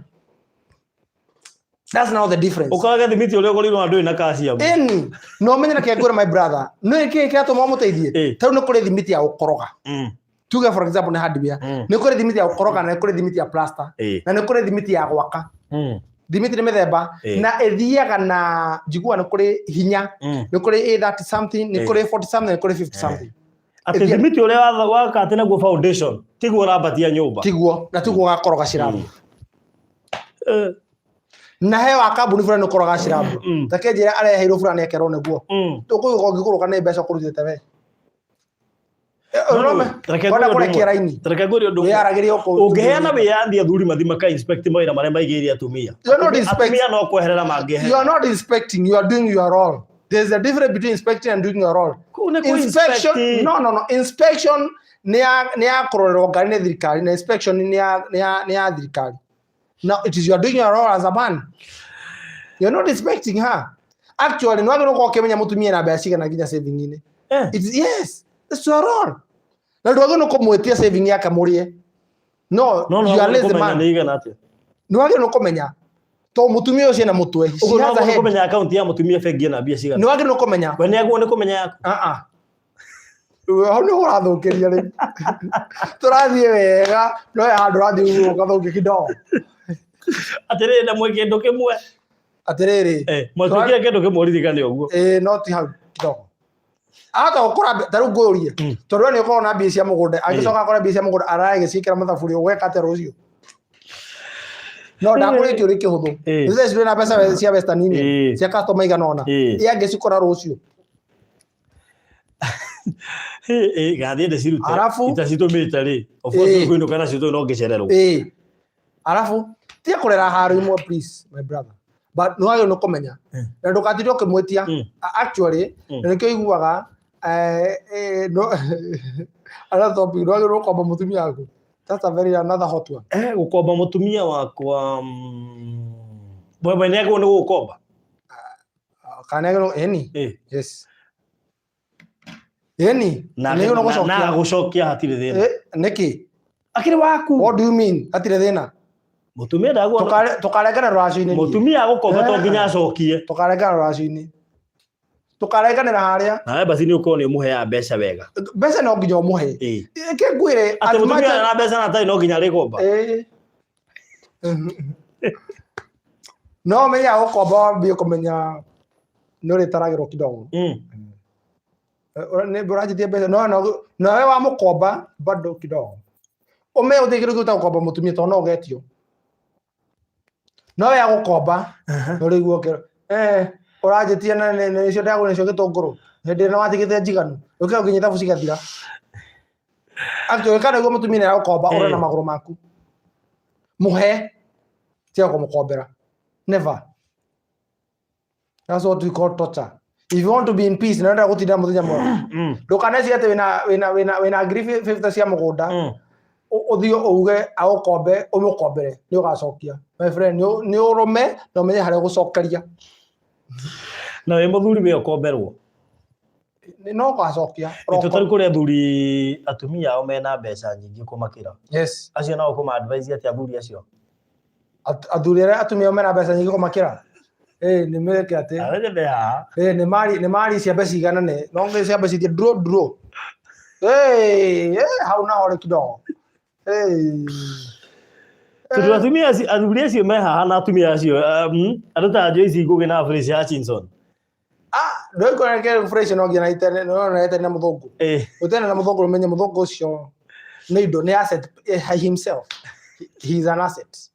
That's now the difference. Ũkorage thimiti ũrĩa ũgũrĩirwo na ndũrĩ na calcium. Ĩni no menye na kĩngũra, my brother, nĩ kĩĩ kĩratũma ũmũteithie? Tarĩu nĩ kũrĩ thimiti ya gũkoroga. Tuge for example nĩ hardware. Nĩ kũrĩ thimiti ya gũkoroga na nĩ kũrĩ thimiti ya plaster na nĩ kũrĩ thimiti ya gwaka. Thimiti nĩ mĩthemba na ĩthiaga na njigua nĩ kũrĩ hinya, nĩ kũrĩ 30 something, nĩ kũrĩ 40 something, nĩ kũrĩ 50 something. Atĩ thimiti ũrĩa waka atĩ naguo foundation tiguo ũrambatia nyũmba. Tiguo, na tiguo gakoroga cirabu. Na he wa kambuni fulani ũkoroga cirabu. Ta kenjĩra areheirwo fulani ekerwo nĩguo tũkũigua ũngĩgũrũka nĩ mbeca ũkũrutĩte we. No, no, reke Wona ngwĩre ũndũ kũrekia ũmwe. raini. Reke ngwĩre ũndũ ũmwe. Wĩyaragĩrie ũkũ. Ũngĩheana wĩyathi athuri mathi maka inspect mawĩra marĩa maigĩire atumia, You are not inspect. atumia no kweherera You are mangĩeherera. not inspecting, you are doing your role. There's a difference between inspecting and doing your role. Kũu nĩ kũ Inspection, inspect. no. Inspection nĩ ya kũrorerwo ngari nĩ thirikari, na inspection nĩ ya thirikari. Now it is you are doing your role as a man. You are not inspecting her. Actually, nĩ wagĩrĩirwo gũkorwo ũkĩmenya mũtumia na mbeca cigana nginya saving-inĩ. It is, yes, that's your role. Na ndwagĩrĩirwo nĩ kũmwĩtia saving yake mũrĩe. No, No, you are lazy kũmenya man. nĩ igana atĩa. Nĩ wagĩrĩirwo nĩ kũmenya. To mũtumia ũcio ena mũtwe. She Ũguo no has a wagĩrĩirwo head. kũmenya akaunti ya mũtumia bengi ĩna mbia cigana. Nĩ wagĩrĩirwo nĩ kũmenya. We nĩ agĩrĩirwo nĩ kũmenya yaku. Ah ah. Hau nĩ ũrathũkĩria rĩu. Tũrathiĩ wega, no he handũ ũrathiĩ ũgathũkia kidogo. Atĩrĩrĩ, na mwĩ kĩndũ kĩmwe. Atĩrĩrĩ. Mwatuĩkire kĩndũ kĩmwe, ririkane ũguo. Ĩĩ, no ti hau kidogo. Ahota gũkora ta rĩu ngũrie. Tondũ we nĩ ũkoragwo na mbia cia mũgũnda, angĩcoka akore mbia cia mũgũnda aragĩciĩkĩra mathaburia, ũgwĩka atĩa rũciũ? No ndakũrĩtie kĩũria kĩhũthũ. Nĩ thaa ici ndũrĩ na mbeca cia Western Union cia customer igana ũna. Ĩ angĩcikora rũciũ? Gathiĩ ndĩcirute. Itacitũmĩte rĩ. Of course kũinũka nacio tondũ no ngĩcererwo. Ĩĩ. Arabu tiga kũrera haro imwe, please, my brother. But nĩ wagĩrĩirwo nĩ kũmenya. Na ndũgatinde ũkĩmwĩtia. Actually, na nĩkĩo iguaga no another topic, nĩ wagĩrĩirwo gũkomba mũtumia waku. That's a very another hot one. Gũkomba mũtumia wakwa, we nĩ agĩrĩirwo nĩ gũgũkomba? Kana nĩ agĩrĩirwo, ĩni. Yes. Ĩni. Na Nĩ agĩrĩirwo nĩ gũcokia. Na gũcokia hatirĩ thĩna. Nĩkĩ? Akĩrĩ waku. What do you mean? Hatirĩ thĩna. Mũtumia ndagwo. Tũkarengana rũracio-inĩ. Mũtumia agũkomba to nginya acokie. Tũkarengana rũracio-inĩ. Tũkarenganĩra harĩa. Na embassy nĩ ũkorwo nĩ ũmũheaga mbeca wega. Mbeca no nginya ũmũhe. Ke ngwĩre. Atĩ mũtumia na mbeca na atarĩ no nginya arĩgomba. No menya gũkomba wambie kũmenya nĩ ũrĩtaragĩrwo kidogo. Nĩ ũranjĩtie mbeca, no no nawe wamũkomba bado kidogo. Ũmenye gũtirĩ kĩndũ kĩu gũkomba mũtumia, tondũ no ũgetio. No we agũkomba no rĩu ũkĩra ũranjĩtie na nĩcio ndagũra nĩcio gĩtũngũrũ hĩndĩ ĩrĩa watigĩte njiganu ũkĩra nginya ithabu cigathira. Actually, kana nĩguo mũtumia nĩ aragũkomba ũre na magũrũ maku. Mũhe, tiga kũmũkombera. Never. That's what we call torture. If you want to be in peace, na ũrenda gũtinda mũthenya mwega, ndũkanecirie atĩ wĩna 50,000 cia mũgũnda, ũthiĩ uge agũkombe, ũmũkombere, nĩ ũgacokia. My friend, nĩ ũrũme na ũmenye harĩa ũgũcokeria. Na wĩ mũthuri wĩ ũkomberwo. No ũgacokia. Tũtarĩ kũrĩ athuri atumia ao mena mbeca nyingĩ kũmakĩra. Yes. Acio nao kũma advise atĩa athuri acio? Athuri arĩa atumia ao mena mbeca nyingĩ kũmakĩra. Ĩĩ nĩ meke atĩ. Arĩa me haha. Ĩĩ nĩ mari ciambe ciganane. No ngĩ ciambe cithiĩ draw draw. Ĩĩ hau naho rĩ kidogo. Ĩĩ. Tondũ atumia acio, athuri acio me haha na atumia acio, andũ ta Joyce Ngugi na Fresh Hutchinson. Ah, ndũikora ke fresh no nginya itene no na itene na mũthũngũ. Ũtene na mũthũngũ ũmenye mũthũngũ ũcio nĩ indo, nĩ asset, himself. He is an asset.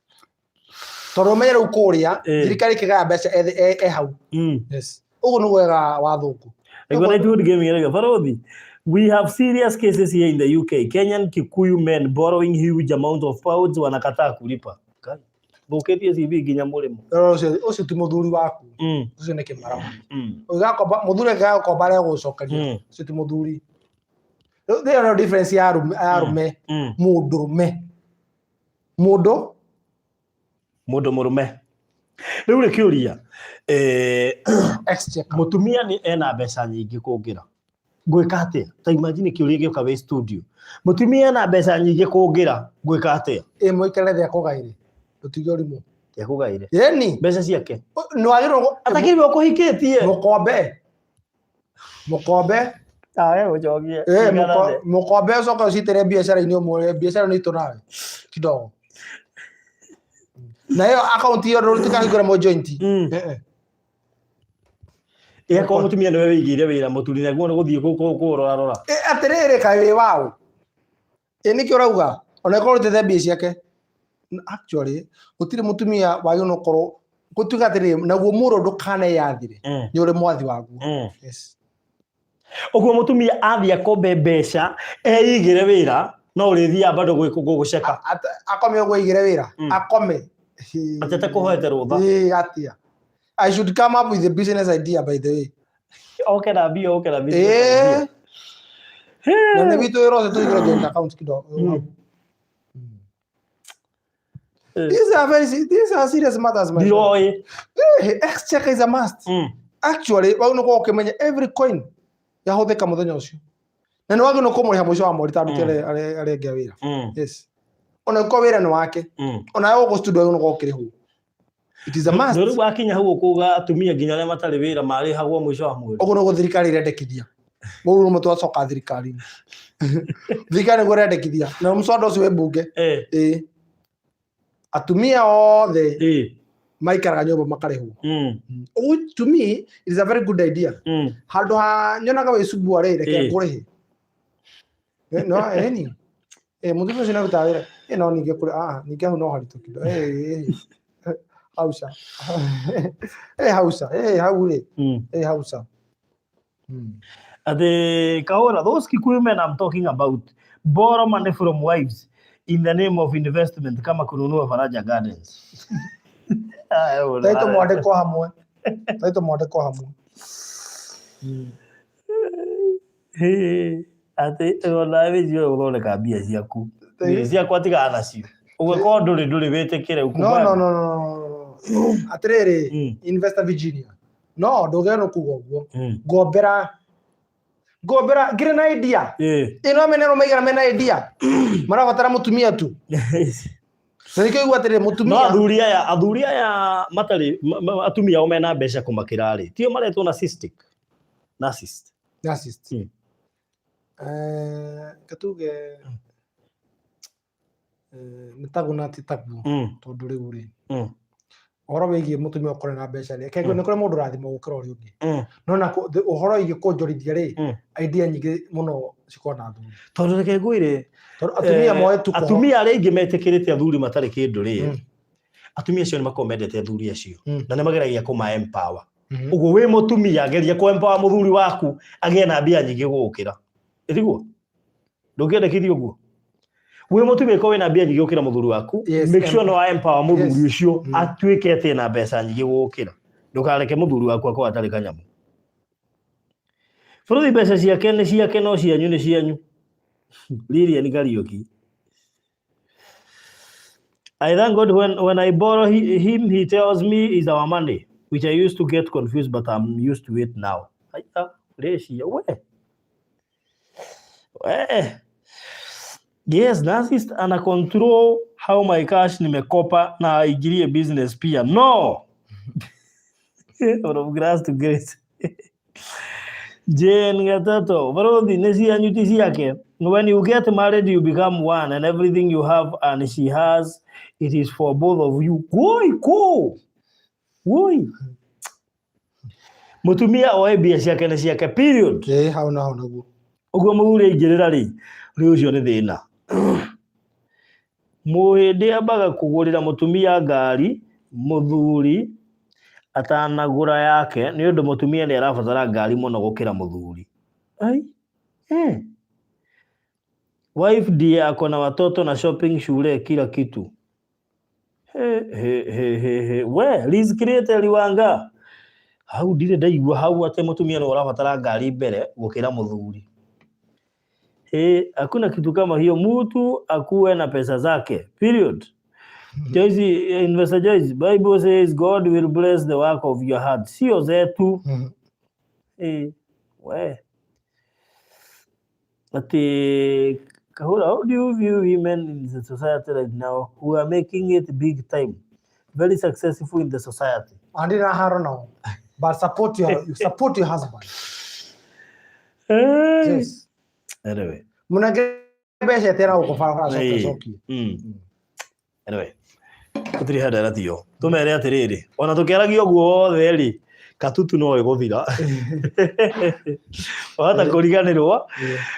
Tondũ ũmenye rĩu kũrĩa thirikari ĩkĩgaya mbeca e hau. Yes. Ũguo nĩguo wega wa thũngũ. Nĩguo Nightwood Gaming ĩrauga, Barothi, we have serious cases here in the UK. Kenyan Kikuyu men borrowing huge amount of pounds wanakataa kulipa. Kai, thũkĩtie CV nginya mũrĩmo. Ũcio ti mũthuri waku. Ũcio nĩ kĩmara. Ũgĩgakomba, mũthuri angĩgakomba arĩa gũcokeria. Ũcio ti mũthuri. Rĩu there no difference ya arũme, ya arũme. Mũndũrũme. Mũndũ? Mũndũ mũrũme. Rĩu rĩ kĩũria, Exchequer. Mũtumia nĩ ena mbeca nyingĩ kũngĩra. Ngwĩka atĩa? Ta imagine kĩũria gĩoka wĩ studio. Mũtumia ena mbeca nyingĩ kũngĩra, ngwĩka atĩa? Ĩ mũikare thĩ akũgaĩre. Ndũtige ũrimũ. Akũgaĩre. Ĩni. Mbeca ciake. Nĩ wagĩrĩirwo Atakĩrĩ ũkũhikĩtie. Mũkombe. Mũkombe. Awe gũcokia. Mũkombe ũcoke ũcitĩre biacara-inĩ ũmwe, biacara nĩ itũ nawe. Kidogo. Na ĩyo akaunti ĩyo ndũtikahingũre mũ joint. Ĩgakorwo mũtumia nĩwe wĩigĩire wĩra mũturi naguo nĩ gũthiĩ kũrora rora. Atĩrĩrĩ kaĩ wĩ waũ? Ĩ nĩkĩ ũrauga? Ona ĩkorwo ũrutĩte mbia ciake. Actually, gũtirĩ mũtumia wagĩrĩirwo nĩ gũkorwo gũtuĩka atĩrĩrĩ, naguo mũro ndũkaneyathire. Nĩ ũrĩ mwathi waguo. Yes. Ũguo mũtumia athiĩ akombe mbeca eigĩre wĩra no ũrĩthiaga bado gũceka. Akome ũguo eigĩre wĩra. Akome. Atete kũhoete rũtha. Ĩĩ atia. I should come up with a business idea by the way. Oke na mbia, oke na business idea. Na nĩ witũ wĩra ũcio tũhingũre joint account kidogo. These are very these are serious matters, my friend. Ndiroĩ. Exchequer is a must. Actually, wau nĩ ũkĩmenya every coin yahũthĩka mũthenya ũcio. Na nĩ wagĩrĩirwo kũmũrĩha mũico wa mweri ta aruti arĩa angĩ a wĩra. Yes. Ona ũkorwo wĩra nĩ wake. Ona we gũkũ studio wagĩrĩirwo gũkorwo ũkĩrĩhwo. It is a must. Rĩu wakinya hau ũkuga atumia nginya arĩa matarĩ wĩra marĩhagwo mũico wa mweri. Ũguo nĩguo thirikari ĩrendekithia. Mũru rũmwe twacoka thirikari-inĩ. Thirikari nĩguo ĩrendekithia. Na mũswada ũcio wĩ mbunge. Ĩĩ. Atumia othe maikaraga nyũmba makarĩhwo. Ũguo to me it is a very good idea. Handũ ha nyonaga wĩ cubua rĩ, reke ngũrĩhe. No, ĩni. Mũtumia ũcio nĩarutaga wĩra. No ningĩ kũrĩ, ningĩ hau no haritũ kidogo. Hausa. Hausa. Hau rĩ. Hausa. Atĩ Kahora, those Kikuyu men I'm talking about borrow money from wives in the name of investment kama kununua Faraja Gardens. Taitũ mwandĩkwo hamwe. Taitũ mwandĩkwo hamwe. Atĩ ona wĩciĩ gũthondeka mbia ciaku. Mbia ciakwa tigana nacio. Ũgĩkorwo ndũrĩ wĩtĩkĩre No, no, no, no, no. Atĩrĩrĩ, Investor Virginia. No, ndũgĩrĩirwo nĩ kuga ũguo. Ngombera ngombera ngĩrĩ na idea. Ĩno mena arũme aigana mena idea. Marabatara mũtumia tu. Na nĩkĩo igua atĩrĩrĩ, mũtumia. No athuri aya matarĩ atumia ao mena mbeca kũmakĩra rĩ, tio maretwo narcissistic. Narcissist. Narcissist. Katuge nĩ taguo na ti taguo. Tondũ rĩu rĩ, ũhoro wĩgiĩ mũtumia ũkorwo na mbeca rĩ, reke nĩ kũrĩ mũndũ ũrathimwo gũkĩra ũrĩa ũngĩ. No na ũhoro wĩgiĩ kũnjorithia rĩ, idea nyingĩ mũno cikoragwo na athuri. Tondũ reke ngwĩre, Tondũ atumia moe tu kũho. Atumia arĩa aingĩ metĩkĩrĩte athuri matarĩ kĩndũ rĩ, atumia acio nĩ makoragwo mendete athuri acio. Na nĩ mageragia kũma empower. Ũguo wĩ mũtumia, geria kũ empower mũthuri waku agĩe na mbia nyingĩ gũgũkĩra. Ĩtiguo? Ndũngĩendekithia ũguo? Wĩ mũtumia ĩkorwo wĩna mbia nyingĩ gũkĩra mũthuri waku, make sure no empower mũthuri ũcio atuĩke atĩ ena mbeca nyingĩ gũgũkĩra. Ndũkareke mũthuri waku akorwo atarĩ kanyamũ. Bũrũri mbeca ciake nĩ ciake no cianyu nĩ cianyu. Lilian Kariuki. I thank God when I borrow him, he tells me is our money, which I used to get confused, but I'm used to it now. Aya, Rĩcia, we. We. Yes, narcissist ana control how my cash nimekopa na aingirie business pia. No. From grass to grace. Jane Gatato, barothi nĩ cianyu ti ciake. When you get married, you become one, and everything you have and she has, it is for both of you. Woi, ko. Woi. Mutumia oe mbia ciake nĩ ciake, period. Ĩĩ, hau na hau naguo. Ũguo mũthuri aingĩrĩra rĩ, rĩu ũcio nĩ thĩna. Mũhĩndĩ ambaga kũgũrĩra mũtumia ngari mũthuri atanagũra yake nĩ ũndũ mũtumia nĩ arabatara ngari mũno gũkĩra mũthuri. Ai, eh. Wife ndiye ako na watoto na shopping, shule, kila kitu. He, he, he, he, he. We, Liz Creator Liwanga. Hau ndirĩ ndaigua hau atĩ mũtumia nĩ ũrabatara ngari mbere gũkĩra mũthuri. Eh, hakuna kitu kama hiyo, mtu akuwe na pesa zake. Period. Joyce, Investor Joyce, Bible says God will bless the work of your heart. Sio zetu. Eh, we. Ati Kahura, how do you view women in the society right now who are making it big time, very successful in the society? Andi na haro nao. But support your husband. Hey. Yes. Anyway. Munenge mbeca tena gũkũ barabara coke Ĩĩ. cokie. Anyway, tũtirĩ handara tiyo tũmere atĩrĩrĩ, ona tũkĩaragia ũguo wothe rĩ, Katutu no ĩgũthira wahota kũriganĩrwo.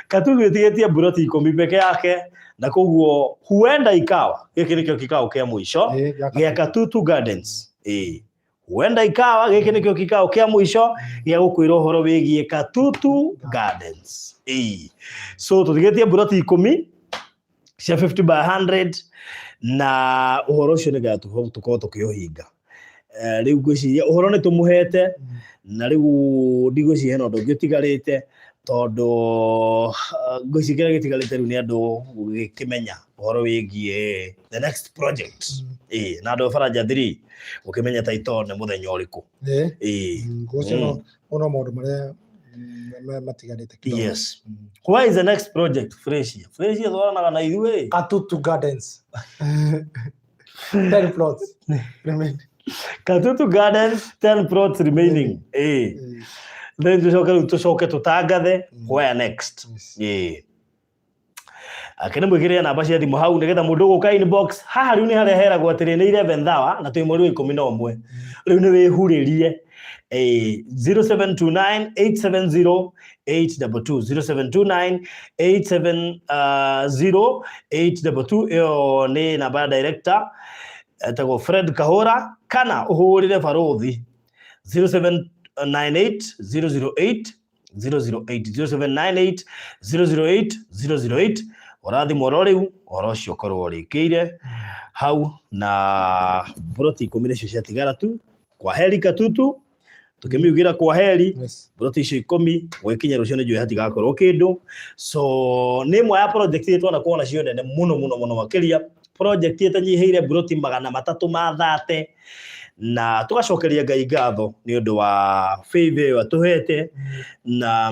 Katutu ĩtigĩtie mburoti 10 peke yake, na koguo huenda ikawa gĩkĩ nĩkĩo kikao kĩa mũico gĩa Katutu Gardens. Ĩĩ, huenda ikawa gĩkĩ nĩkĩo kikao kĩa mũico gĩa gũkwĩra ũhoro wĩgiĩ Katutu Gardens. Ĩĩ, so tũtigĩtie mburoti 10 cia 50 by 100, na ũhoro ũcio nĩgetha tũkorwo tũkĩũhinga. Rĩu ngwĩciria ũhoro nĩ tũmũhete, na rĩu ndigwĩciria hena ũndũ ũngĩ ũtigarĩte, tondũ ngwĩciria kĩrĩa gĩtigarĩte rĩu nĩ andũ gũgĩkĩmenya ũhoro wĩgiĩ the next project. Ĩĩ, na andũ a Baranja 3 gũkĩmenya title nĩ mũthenya ũrĩkũ. Ĩĩ. Ũcio no maũndũ marĩa matigarĩte kidogo. Yes. Where is the next project? Freshia, Freshia twaranaga na ithuĩ. Katutu Gardens. 10 plots remain. Katutu Gardens, 10 plots remaining. Ĩĩ. Then tũcoke rĩu tũcoke tũtangathe where next. Ĩĩ. Ake nĩ mwĩkĩrĩre namba cia thimũ hau nĩgetha mũndũ ũgũka inbox haha. Rĩu nĩ harĩa heragwo atĩrĩ nĩ 11 hour na twĩ mweri wa 11. Rĩu nĩ wĩhurĩrie. Ĩĩ, 0729 870 822, 0729 870 822, ĩyo nĩ namba ya director etagwo Fred Kahora, kana ũhũrĩre barũthi 0798 008 008, 0798 008 008. Ũrathimwo oro rĩu ũhoro ũcio ũkorwo ũrĩkĩire hau, na mburoti 10 nĩcio ciatigara tu. Kwa heri Katutu, tũkĩmiugĩra kwa heri. Mburoti icio 10 gwĩkinya rũciũ nĩ njũĩ hatigakorwo kĩndũ. So nĩ ĩmwe ya project iria twanakorwo nacio nene mũno mũno mũno makĩria, project ĩtanyihĩire mburoti 330, na tũgacokeria Ngai ngatho nĩ ũndũ wa favor ĩyo atũhete na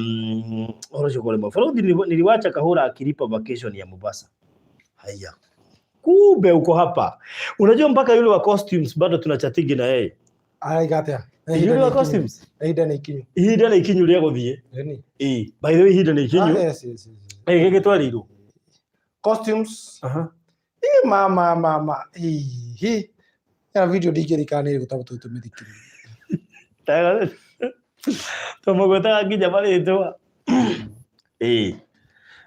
ũhoro ũcio ũkorwo bũrũri. Niliwacha Kahura akilipa vacation ya Mombasa. Haya, kumbe uko hapa. Unajua mpaka yule wa costumes bado tunachatigi na yeye. Araiga atĩa? Yule wa costumes. Ihinda nĩ ikinyu. Ihinda nĩ ikinyu rĩa gũthiĩ. Ĩni. Ĩĩ, by the way, ihinda nĩ ikinyu. Ah, yes. Ĩ, gĩkĩ twarirwo. Costumes. Ĩ, ma ma ma hihi ya video ndingĩrikana nĩ ĩrĩkũ tondũ tũmĩthikĩrĩrie. Tũmũgwetaga nginya marĩtwa. Ĩĩ.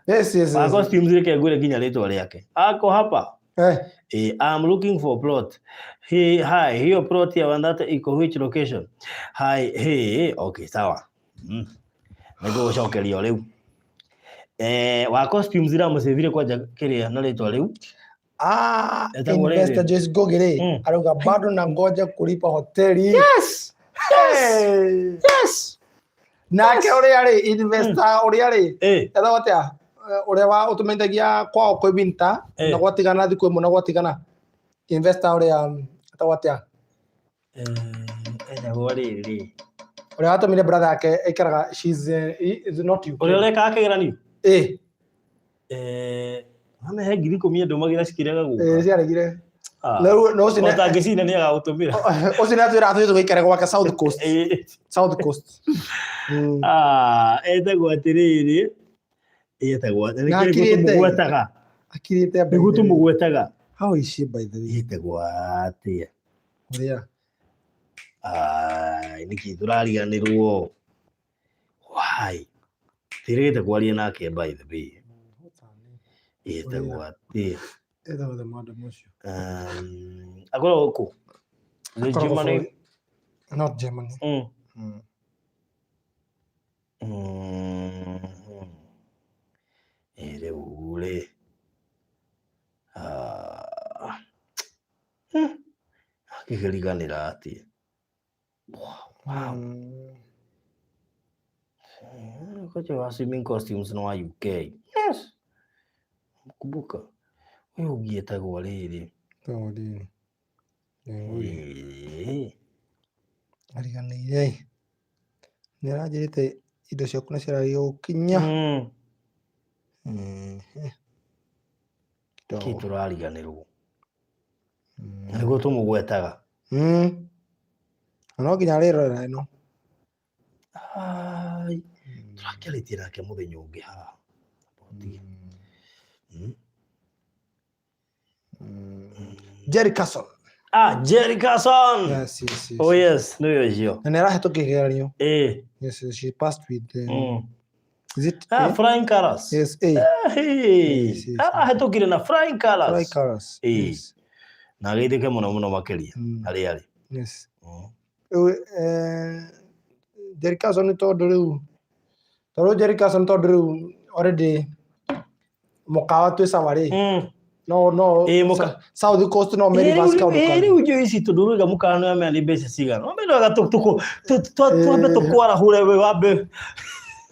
Yes. Wa costumes, reke ngwĩre nginya rĩtwa rĩake. Ako hapa. Eh. I'm looking for plot. Hey, hi, hiyo plot ya Wandate iko which location? Hi, hey, okay, sawa. Nĩngũgũcokeria o rĩu. Wa costumes iramũcĩvire kwanja kĩrĩa na rĩtwa rĩu. Ah, Etagwo rĩrĩ. Investor Joyce Ngugi rĩ, arauga bado na ngoja kulipa hoteli. Yes. Hey. Yes. Nake ũrĩa rĩ, investor ũrĩa rĩ, etagwo atĩa? Ũrĩa wa ũtũmenyithagia kwao kwĩ winter na gwatigana thikũ ĩmwe na gwatigana. Investor ũrĩa etagwo atĩa? Etagwo rĩrĩ. Ũrĩa watũmire brother yake aikaraga, she's is not UK. Ũrĩa ũrekaga kĩgeranio? Eh. Amehe 10,000 andũmagĩra cikĩrega gũka. Ciaregire. Rĩu no ũcio O ta ngĩcina nĩ agagũtũmĩra. Ũcio nĩ atwĩra atwĩte gũikara gwake South Coast. South Coast. Ah, etagwo atĩrĩrĩ. Etagwo Na nĩguo akirĩte. tũmũgwetaga. Akirĩte by Nĩguo the way. tũmũgwetaga. How is she, by the way? Etagwo atĩa? Ũrĩa. Ai, nĩkĩ tũrariganĩrwo? Why? Tirĩgĩte kwaria nake, by the way. Etagwo atĩa? Etagwo the madam ũcio. Akoragwo kũ? Nĩ Akoragwo Germany? Not Germany. Rĩu rĩ. Ah. Akĩriganĩra atĩa? Wow. Kocha wa swimming costumes no wa UK. Yes. Kumbuka. Ũyũ ũngĩ etagwo rĩrĩ. Tondũ Ĩĩ. Ariganĩire. Nĩ aranjĩrĩte indo ciaku nĩ ciaragio gũkinya. Kĩ tũrariganĩrwo? Nĩguo tũmũgwetaga. Na no nginya arĩrorera ĩno. Ai, tũrakĩarĩtie nake mũthenya ũngĩ haha. Jerry Carson. Ah, Jerry Carson. Yes. Oh yes, nĩwe ũcio. Na nĩ arahĩtũkia kĩgeranio. Yes, she passed with is it Ah, A? Flying colors. Yes, A. Hey. Yes. Arahĩtũkire na flying colors. Flying colors. Yes. Na ageithĩke mũno mũno makĩria harĩa arĩ. Yes. Rĩu Jerry Carson tondũ rĩu tondũ Jerry Carson tondũ rĩu already mũkawa twĩ sawa rĩ. No South Coast no Mary kaũndũ kangĩ. Rĩu njũĩ ici tondũ ũrauga mũkawa nĩ wamenya nĩ mbeca cigana. Wambe wega twambe tũkwarahũre we wambe.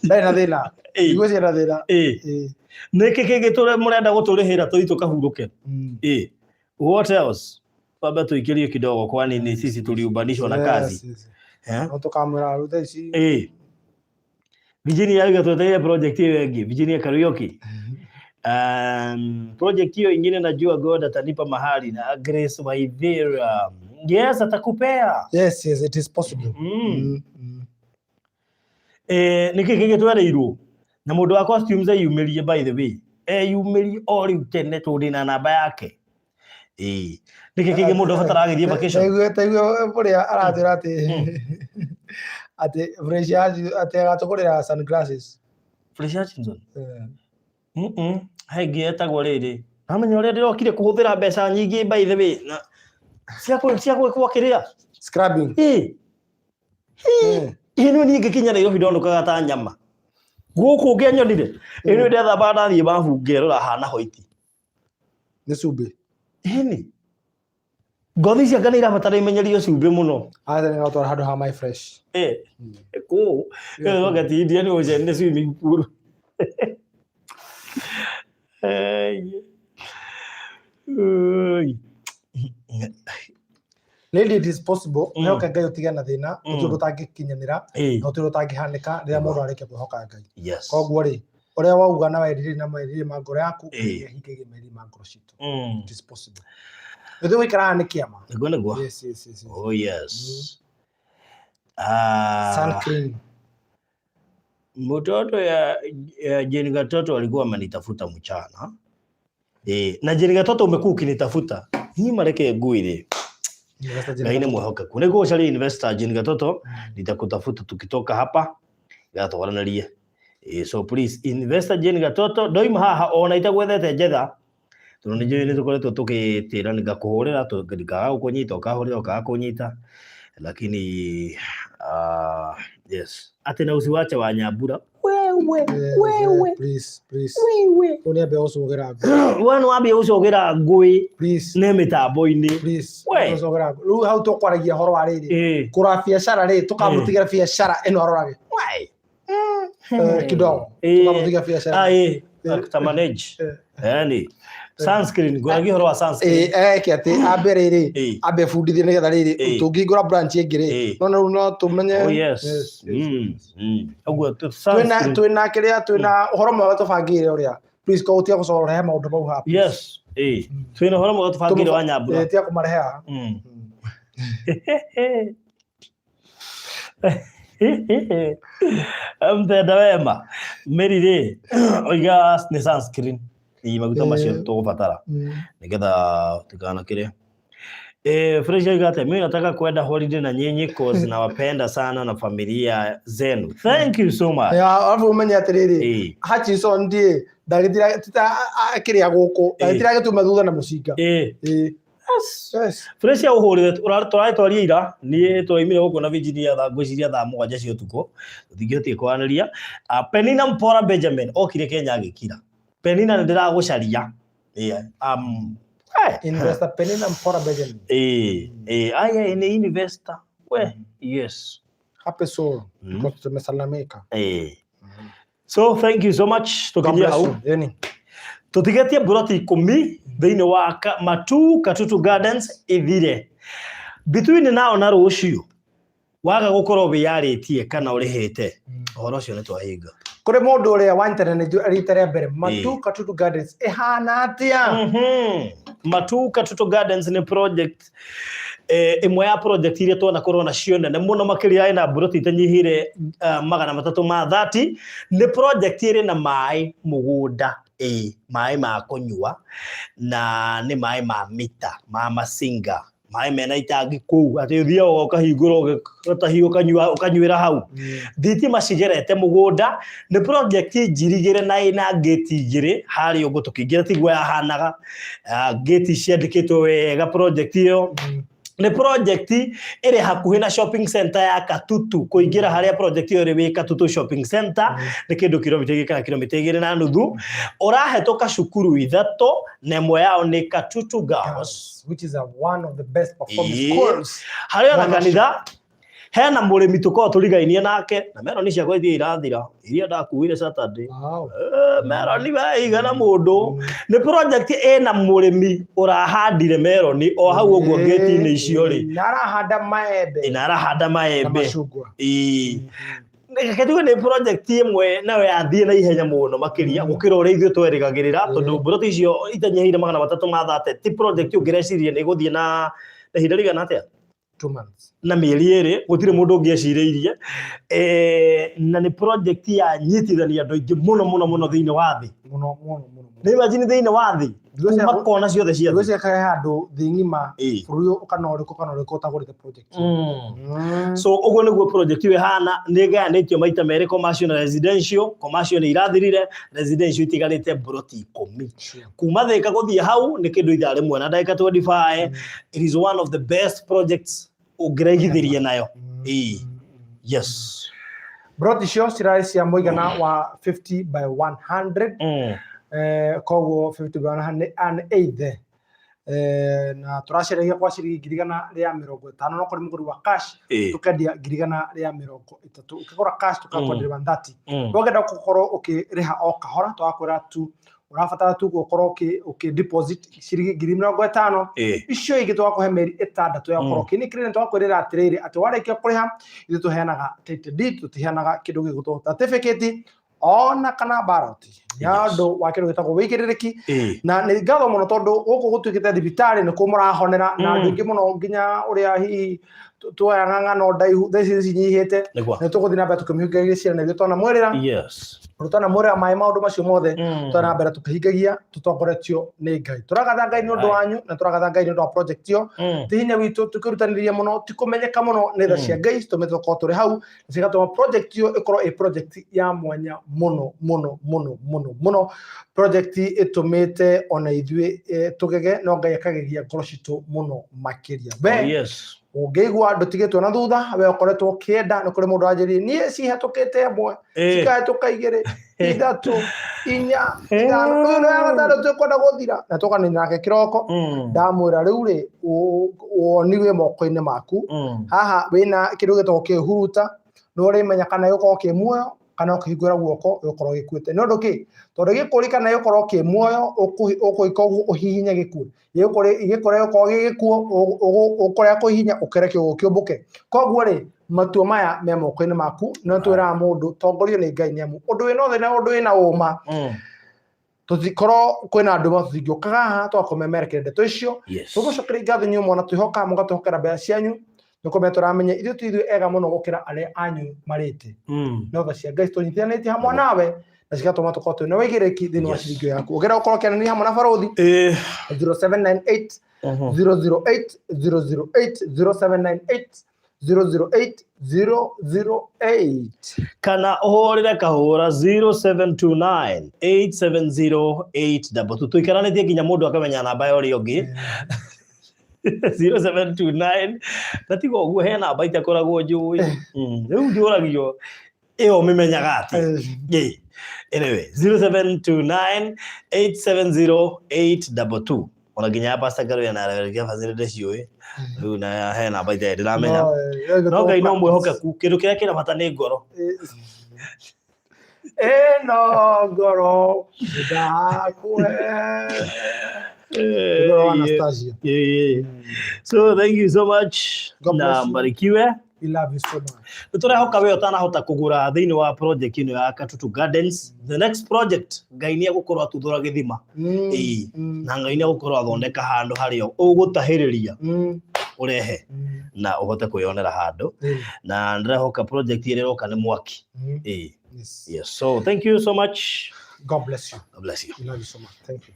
Ndarĩ na thĩna. Ndigwĩciria na thĩna. Nĩkĩ kĩngĩ mũrenda gũtũrĩhĩra tũthiĩ tũkahurũke? What else? Twambe tuikirie kidogo kwani ni sisi tuliumbanishwa na kazi. Yes. No tũkamwĩra rĩu thaa ici. Virginia auga twetereire project hiyo ĩngĩ, Virginia Karaoke. Project hiyo ingine najua God atanipa mahali na Grace Waithera. Yes, atakupea. Yes, it is possible. Nĩkĩ kĩngĩ twereirwo? Na mũndũ wa costumes eyumĩrie, by the way. Eyumĩrie o rĩu tene tondũ ndĩna namba yake. Nĩkĩ kĩngĩ mũndũ abataraga agĩthiĩ vacation? Taigua ũrĩa aratwĩra atĩ Fresh atĩ agatũgũrĩra sunglasses. Fresh Hutchinson? He ĩngĩ etagwo rĩrĩ. Namenya ũrĩa ndĩrokire kũhũthĩra mbeca nyingĩ, by the way. Na cia gwĩkwo kĩrĩa? Scrubbing. Ĩno niĩ ngĩkinya Nairobi ndonũkaga ta nyama. Gũkũ ũngĩanyonire. Ĩno ndethambaga ndathiĩ babu ngerora hana hoiti. Nĩ cumbĩ. Ĩni. Ngothi ciake nĩ irabatara imenyerio cumbĩ mũno. Aca nĩ gatwara handũ ha my fresh. Kũu. Ĩyo wakati Indian Ocean nĩ swimming pool. Oi. Lady, it is possible. Nĩhoke Ngai ũtige na thĩna, gũtirĩ ũndũ ũtangĩkinyanĩra, na gũtirĩ ũndũ ũtangĩhanĩka rĩrĩa mũndũ arĩkia kwĩhoka Ngai. Koguo rĩ, ũrĩa wauga na werirĩria na merirĩria ma ngoro yaku, nĩ ahingagia merirĩria ma ngoro citũ. It is possible. Gũthiĩ gũikara nĩ kĩama. Nĩguo nĩguo. Yes. Oh yes. Sun cream. Mtoto ya Jane Gatoto alikuwa amenitafuta mchana. Na Jane Gatoto umekuwa ukinitafuta. Ni mareke ngwire. Ngai nĩ mwĩhokeku. Nĩguo ũcarie investor Jane Gatoto, nitakutafuta tukitoka hapa gatwaranĩrie. So please investor Jane Gatoto, ndoima haha ona itagwethete njetha. Tondũ nĩ njũĩ nĩ tũkoretwo tũgĩtĩra ngakũhũrĩra ndikaga gũkũnyita ũkahũrĩra ũkaga kũnyita. Lakini yes. Ati na usiwache wa Nyambura. Wewe, wewe. Please, please. Wewe. Ũyũ nĩ ambia gũcũgĩra ngũĩ. We nĩ wambia gũcũgĩra ngũĩ. Please. Nĩ mĩtambo-inĩ. Please. We. Gũcũgĩra ngũĩ. Rĩu hau tũkwaragia ũhoro wa rĩrĩ. Kũrora biacara rĩ, tũkamũtigĩra biacara ĩno arorage. Why? Kidogo tukamũtiga biacara. Tutamanage. Yani sunscreen, ngwaragia ũhoro wa sunscreen. Eke atĩ ambe rĩrĩ, ambe bundithie nĩgetha rĩrĩ tũngĩhingũra branch ĩngĩ rĩ, no rĩu no tũmenye. Oh yes. Ũguo Twĩna twĩna kĩrĩa, twĩna ũhoro mwega tũbangĩire ũrĩa, please ko ũtige gũcoka ũrehe maũndũ mau haha, please. Yes. Twĩna ũhoro mwega tũbangĩire wa Nyambura. Tiga kũmarehe haha. Mtenda wema Mary rĩ, oiga nĩ sunscreen. Ĩ maguta macio tũgũbatara nĩgetha tũtikanakĩre. Fresh oiga atĩa, mimi nataka kwenda holiday na nyinyi cause nawapenda sana na familia zenu. Thank you so much. Arabu ũmenye atĩrĩrĩ, Hutchinson ndiĩ ndagĩtira tita akĩrĩa gũkũ, ndagĩtira agĩtuma thutha na mũcinga. Yes. Fresh ya ũhũrĩre tũragĩtwaria ira, niĩ tũraimire gũkũ na Virginia thaa, ngwĩciria thaa 7 cia ũtukũ, tũtingĩhotire kwaranĩria. Penina Mpora Benjamin okire Kenya agĩkira. Penina, nĩ ndĩragũcaria. Yeah. Investor Penina Mpora Benjamin. Aya nĩ investor. We, yes. Happy soul because tumesalamika. So thank you so much. God Tũkinyie bless hau. you. Yeni. Tũtigetie mburoti 10 thĩinĩ wa Matu Katutu Gardens ithire. Between now na rũciũ waga gũkorwo wĩyarĩtie kana ũrĩhĩte, ũhoro ũcio nĩ twahinga. Kũrĩ mũndũ ũrĩa wanyitanĩra na ithuĩ rita rĩa mbere, Matu Katutu Gardens ĩhana atĩa? Matu Katutu Gardens nĩ project ĩmwe ya project iria twanakorwo nacio nene mũno makĩria, ĩna mburoti itanyihĩire 330. Nĩ project ĩrĩ na maĩ mũgũnda, ĩ maĩ ma kũnyua na nĩ maĩ ma mita ma masinga, maĩ mena itangi kũu atĩ ũthiaga ũkahingũra, ũgatahia, ũkanyua, ũkanyuĩra hau. Thitima cigerete mũgũnda. Nĩ project njirigĩre na ĩna ngĩti 2 harĩa ũguo tũkĩingĩra tiguo yahanaga. Ngĩti ciandĩkĩtwo wega. Project ĩyo nĩ project ĩrĩ hakuhĩ na shopping center ya Katutu. Kũingĩra harĩa project ĩyo ĩrĩ wĩ Katutu shopping center nĩ kĩndũ kilomita 2 kana kilomita 2.5. Ũrahetũka cukuru 3 na ĩmwe yao nĩ Katutu Girls, which is one of the best performing schools. Harĩ ona kanitha, hena mũrĩmi tũkoragwo tũrigainie nake, na meroni ciakwa ithiĩ irathira iria ndakuire Saturday. Meroni we igana mũndũ. Nĩ project ĩna mũrĩmi ũrahandire meroni o hau ũguo ngĩti-inĩ icio rĩ. Na arahanda maembe. Na arahanda na maembe. Macungwa. Ĩĩ. Reke tuge nĩ project ĩmwe nayo yathiĩ na ihenya mũno makĩria gũkĩra ũrĩa ithuĩ twerĩgagĩrĩra, tondũ mburoti icio itanyihĩire 330 ti project ũngĩreciria nĩ ĩgũthiĩ na ihinda rĩigana atĩa. 2 months. Na mĩeri 2 gũtirĩ mũndũ ũngĩecirĩirie. Na nĩ project ya nyitithania andũ aingĩ mũno mũno mũno thĩinĩ wa thĩ. Mũno mũno mũno. Nĩ imagine thĩinĩ wa thĩ, kuma kona ciothe cia thĩ. Ngwĩciria kahe handũ thĩ ng'ima, bũrũri ũyũ kana ũrĩkũ kana ũrĩkũ ũtagũrĩte project. So ũguo nĩguo project ĩyo ĩhana. Nĩ ĩgayanĩtio maita merĩ, commercial na residential. Commercial nĩ irathirire, residential itigarĩte mburoti 10. Kuma Thĩka gũthiĩ hau nĩ kĩndũ ithaa rĩmwe na ndagĩka 25. It is one of the best projects ũngĩraigithĩria nayo. Ĩĩ. Yes. Broti icio cirarĩ cia mũigana wa 50 by 100. Koguo 50 by 100 nĩ an eighth. Na tũraceragia kwa ciringi 150,000, no kũrĩ mũgũri wa cash tũkendia 130,000. Ũkĩgũra cash tũgakwenderia 130. Wangĩenda gũkorwo ũkĩrĩha o kahora, tũgakwĩra tu ũrabatara tu gũkorwo ũkĩ deposit ciringi 50,000. Icio ingĩ tũgakũhe mĩeri 6 ya gũkorwo ũkĩnĩkĩrĩria. Tũgakwĩrĩra atĩrĩrĩ, atĩ warĩkia kũrĩha, ithuĩ tũheanaga title deed, tũtiheanaga kĩndũ gĩgũtwo certificate ona kana ballot, nĩ ũndũ wa kĩndũ gĩtagwo wĩigĩrĩrĩki. Na nĩ ngatho mũno tondũ gũkũ gũtuĩkĩte thibitarĩ, nĩ kuo mũrahonera na andũ aingĩ mũno, nginya ũrĩa hihi tuoyaga ng'ano ndaihu thaa ici cinyihĩte. Nĩ tũgũthiĩ na mbere tũkĩmĩhingagia ciana iria twanamwĩrĩra. Ũndũ twanamwĩrĩra maĩ maũndũ macio mothe, twathiĩ na mbere tũkĩhingagia tũtongoretio nĩ Ngai. Tũragatha Ngai nĩ ũndũ wanyu na tũragatha Ngai nĩ ũndũ wa project ĩyo. Ti hinya witũ tũkĩrutanĩria mũno, ti kũmenyeka mũno, nĩ tha cia Ngai citũmĩte tũkorwo tũrĩ hau na cigatũma project ĩyo ĩkorwo ĩ project ya mwanya mũno mũno mũno mũno mũno, project ĩtũmĩte ona ithuĩ tũgege, no Ngai akagegia ngoro citũ mũno makĩria. We ũngĩigua ndũtigĩtwo na thutha, we ũkoretwo ũkĩenda, nĩ kũrĩ mũndũ wanjĩrire niĩ cihetũkĩte ĩmwe, cikahĩtũka 2, 3, 4, 5, rĩu nĩ ya gatandatũ ĩkwenda gũthira, na tũkanina nake kĩroko. Ndamwĩra rĩu rĩ, woni wĩ moko-inĩ maku. Haha wĩna kĩndũ gĩtagwo kĩhuruta, nĩ ũrĩmenya kana gĩgũkorwo kĩ muoyo. Kana ũkĩhingũra guoko gĩgũkorwo gĩkuĩte. Nĩ ũndũ kĩ? Tondũ gĩkũri kana gĩgũkorwo kĩ muoyo, ũgwĩka ũguo ũhihinye gĩkue. Gĩkũre gĩkorwo gĩ gĩkuũ, ũkũrega kũhihinya ũkĩreke ũguo kĩũmbũke. Koguo rĩ, matua maya me moko-inĩ maku, no twĩraga mũndũ tongorio nĩ Ngai nĩ amu ũndũ wĩna ũtheri na ũndũ wĩna ũma, tũtikorwo kwĩna andũ tũtingĩũkaga haha tũgakũmemerekeria ndeto icio. Tũgũcokeria ngatho inyuĩ mwana twĩhokaga mũgatwĩhokera mbeca cianyu, nĩkũmenya tũramenya ithuĩ ti ithuĩ ega mũno gũkĩra arĩa anyu marĩte. No tha cia Ngai tũnyitithanĩtie hamwe nawe na cigatũma tũkorwo twĩna ũigĩrĩki thĩinĩ wa ciringi yaku. Ũngĩenda gũkorwo ũkĩaranĩria hamwe na barothi, 0798 008 008, 0798 008 008. Kana ũhũrĩre kahũra 0729 870 822. Tũikaranĩtie nginya mũndũ akamenya namba ya ũrĩa ũngĩ. 0729, na tiga ũguo he namba itakoragwo njũĩ. Rĩu njũragio ĩyo ũmĩmenyaga atĩ? Ĩ. Anyway, 0729 870 822, ona nginya ya Pastor Karuya na Reverend Kefas nĩ ndĩciũĩ rĩu, na he namba itarĩ ndĩramenya. No Ngai no mwĩhokeku, kĩndũ kĩrĩa kĩna bata nĩ ngoro. Ĩno ngoro ndakũhe. Ngoro wa Anastasia. So thank you so much. God na bless you. Mbarikiwe. We love you so much. Nĩ tũrehoka we ũtanahota kũgũra thĩinĩ wa project ĩno ya Katutu Gardens, the next project Ngai nĩ egũkorwo atuthũra gĩthima. Ĩĩ. Na Ngai nĩ egũkorwo athondeka handũ harĩa ũgũtahĩrĩria, ũrehe na ũhote kwĩyonera handũ. Na ndĩrehoka project ĩrĩa ĩroka nĩ mwaki. Ĩĩ. Yes, so thank you so much. God bless you. God bless you. We love you so much. Thank you.